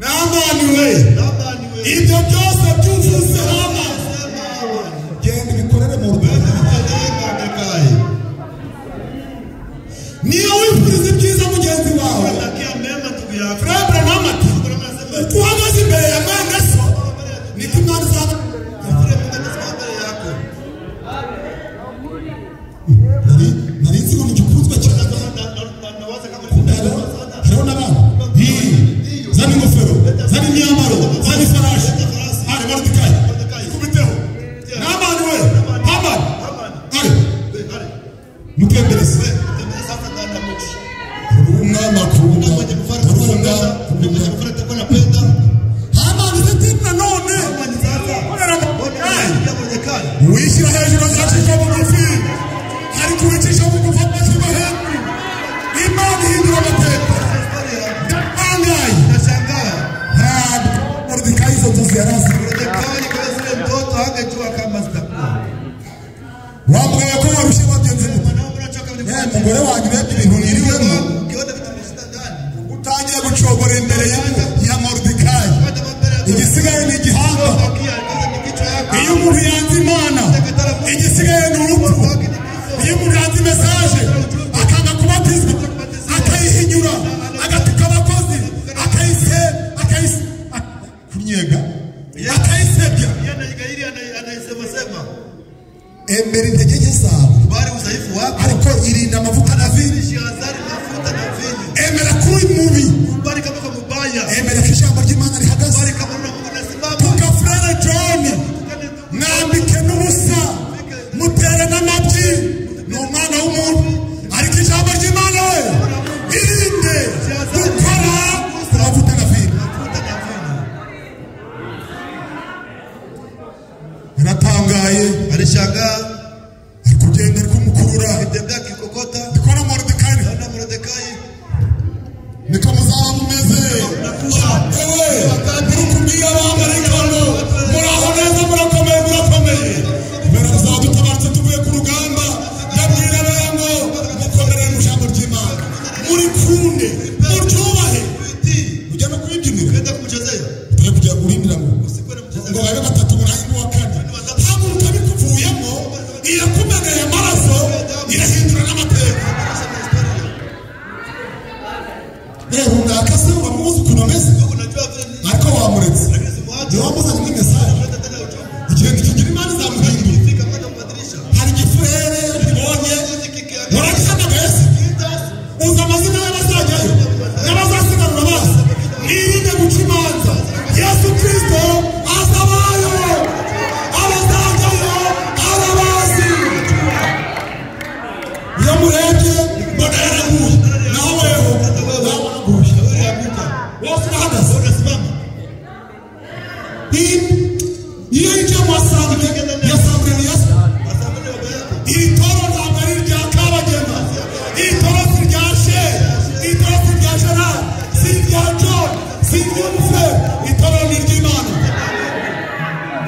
Namani we, Labda ni wewe. ibyo byose byuvuze Hamani, Sema Hamani. genda ubikorere mu Rwanda. Mtendee Mordekai. Niba wifuriza ibyiza mugenzi wawe, Unatakia mema ndugu yako. Frère Branham ati Branham anasema uko uhagaze imbere ya mwene so niko Imana izaba. vile Mungu atasimama mbele yako. Nari nzi ngo ni igikunzwe cyane. Nawaza kama ni sana. Hariho n'abandi. Zana ingofero, zana imyambaro, zana ifarashi. Ari Moridekayi, ikubiteho. Namani we, Hamani, Hamani. ari Ari. mutembereze. Wewe tembea sasa ndani ya mji. Umwami akunda, Mwenye mfalme arunga, anapenda, mwenye mfalme atakuwa anapenda. Hamani se nanone Hamani sasa. korera Moridekayi. Ona Mordekai. Uwishyira hejuru azacishwa bugufi, ariko uwicisha bugufi agashyirwa hejuru. Imana ihindura amateka. Historia. Ndatangaye. Nashangaa. Ntabwo Moridekayi izo nzozi yari azi. Mordekai kama zile mtoto hangejua kama zitakuwa. Wambwiye ko warushye wagenze gute? Mwanaume unachoka ni Eh, mugore wanjye urebye ibintu niriwemo, ukiona vitu vimeshinda ndani. utangiye gucogora imbere ya Moridekayi. Hata mbele ya Igisigaye ni igihanga. Bakia kwanza ni kichwa yako. Iyo umuntu yanze Imana, igisigaye ni urupfu. Iyo umuntu yanze message, akanga kubatizwa, akayihinyura, agatuka abakozi, akayise, akayise, kunyega, akayisebya. Yeye anaigairi anaisema sema. Emera intege nke zawe, Kubali udhaifu wako. ariko irinda amavuta na vino. Jihadhari mafuta na vinyo. Emera ko uri mubi, Kubali kama uko mubaya. emera ko ijambo ry'Imana rihagaze. Kubali kama neno la Mungu linasimama. Tuka Frere John, mwambike n'ubusa, mutere n'amabyi, ni umwana w'umuntu, ariko ijambo ry'Imana we irinde gukora amavuta na vino. Mafuta na vinyo. Yaratangaye, Alishangaa ari kugenda ari kumukurura, akitembea akikokota. ndikubona Moridekayi, Naona Mordekai niko muzaba mumeze. Ewe muri kubwira abamarayika ngo muraho neza, murakomeye, murakomeye. Mbere muzaba dutabarutse tuvuye ku rugamba, ndabwira rero ngo mukomere mu ijambo ry'Imana, murikunde, muryubahe. kuitii. Ujya no kubibyinira, Ukienda kumchezea. utari kujya kurindira ngo Usikuwe na ngo mchezea. babe batatu umunani n'uwa kane. Haguruka bikuvuyemo, irakumeneye amaraso, irahindura n'amateka. Badilisha na historia. Reba runaka se uramuzi ukuntu ameze, Ndugu, unajua vile ni ariko wamuretse, lakini simwache. niwe wamuzanye muri message. Kuleta tena ujumbe. Igihe kigira Imana izamuhindura. Ikifika kwenda kubadilisha. Hari igifurere mbonye waragihamagaye se, uzi amazina y'abazajyayo n'abazasigarura bazi. Mwirinde guca imanza. Yesu Kristo azabayo, abazajyayo arabazi. Iyo murebye mbona yaraguye, naho weho nawe waraguye, Ulianguka. wose urahagaze. Unasimama. Iyo yinjiye mu asambure ya asambure ni Yesu. Asambele baba yako. Iri toro ntabwo ari irya Kabagema, iri toro si irya Shehe, iri toro si irya Gerard, si irya John, si iry'umufurere, iri toro ni iry'Imana.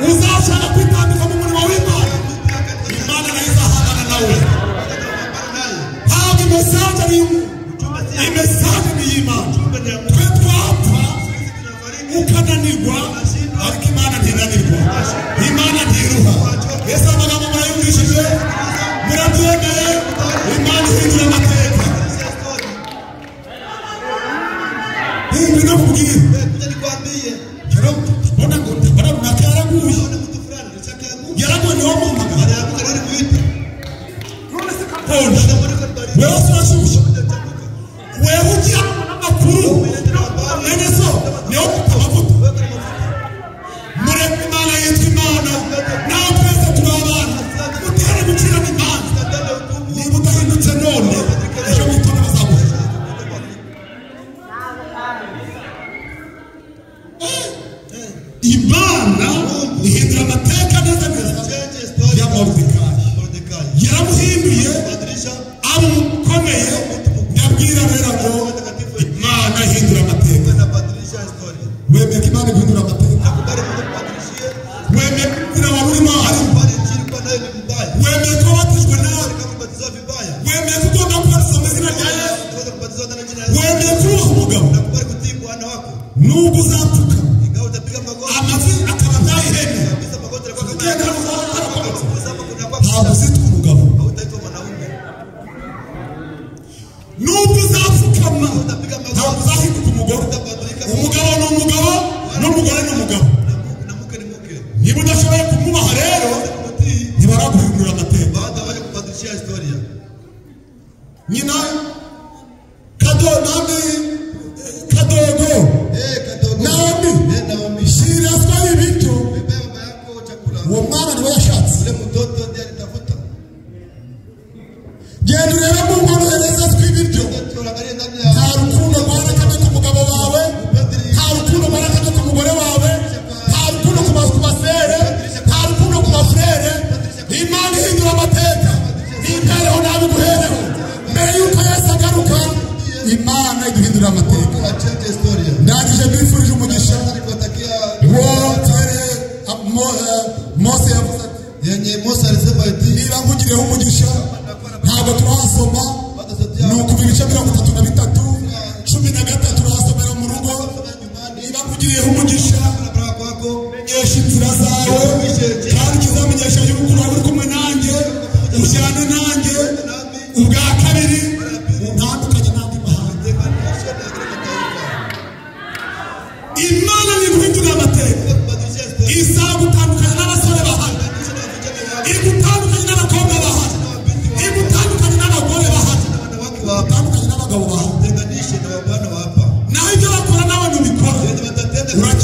Uzashaka kwitambika mu murimo w'Imana, Imana nayo izahangana nawe. Ntabwo imesaje ari iy'umuntu, imesaje ni iy'Imana. Twe twapfa ukananirwa, ariko Imana ntinanirwa, Imana ntiruha. Ese amagambo murayumvishije? Murabyemeye? Imana ihindura amateka. Ngwino nkubwire. Kuja nikwambie. Mbona ngo mbona runaka yaraguye, Ona mtu fulani alishakaanguka. yaraguye niwo mumpamagara. Alianguka nani kuita? Konje Ndio wewe urashyushye, wewe ugiye Nyina Kadonami Kadogo. Kadogo. Naomi. Naomi. Shyira swa ibiryo. Bebea mama yako chakula. Uwo mwana niwe yashatse. Ule mtoto ndiye alitafuta. Genda urebe mu nkono hereza tw'ibiryo. Tuangalie ndani ya Nta rukundo rwarekanye ku mugabo wawe, nta rukundo rwarekanye ku mugore wawe, nta rukundo ku basere, nta rukundo ku bafurere. Imana ihindura amateka, ntihereho nabi guhereho. Mbere y'uko Yesu agaruka, Imana iduhindurira amateka. Mungu achange historia. Ndangije mbifurije umugisha. Nikuwatakia Wotere Mose yavuze ati yenye Musa alisema eti niba nkugiriyeho umugisha, ntabwo turahasoma, ni ukuva ibice 33 13 urahasomera mu rugo. Niba nkugiriyeho umugisha, baraka kwako menyesha inzira zawe, kandi ikizamenyesha yuko uraba uri kumwe nanjye, ujyane nanjye. Ubwa kabiri untandukanye n'andi mahanga. tenganisha na kila mataifa. Imana niguhindurira amateka, Kubadilisha historia. izagutandukanya n'abasore bahari, Tenganisha na vijana wako igutandukanye n'abakobwa bahari, igutandukanye n'abagore bahari, na wanawake wa hapa. igutandukanye n'abagabo bahari. Tenganishe na wabwana wa hapa. Naho ibyo bakora nawe ntubikora, Yenye watatenda urakiranirwa.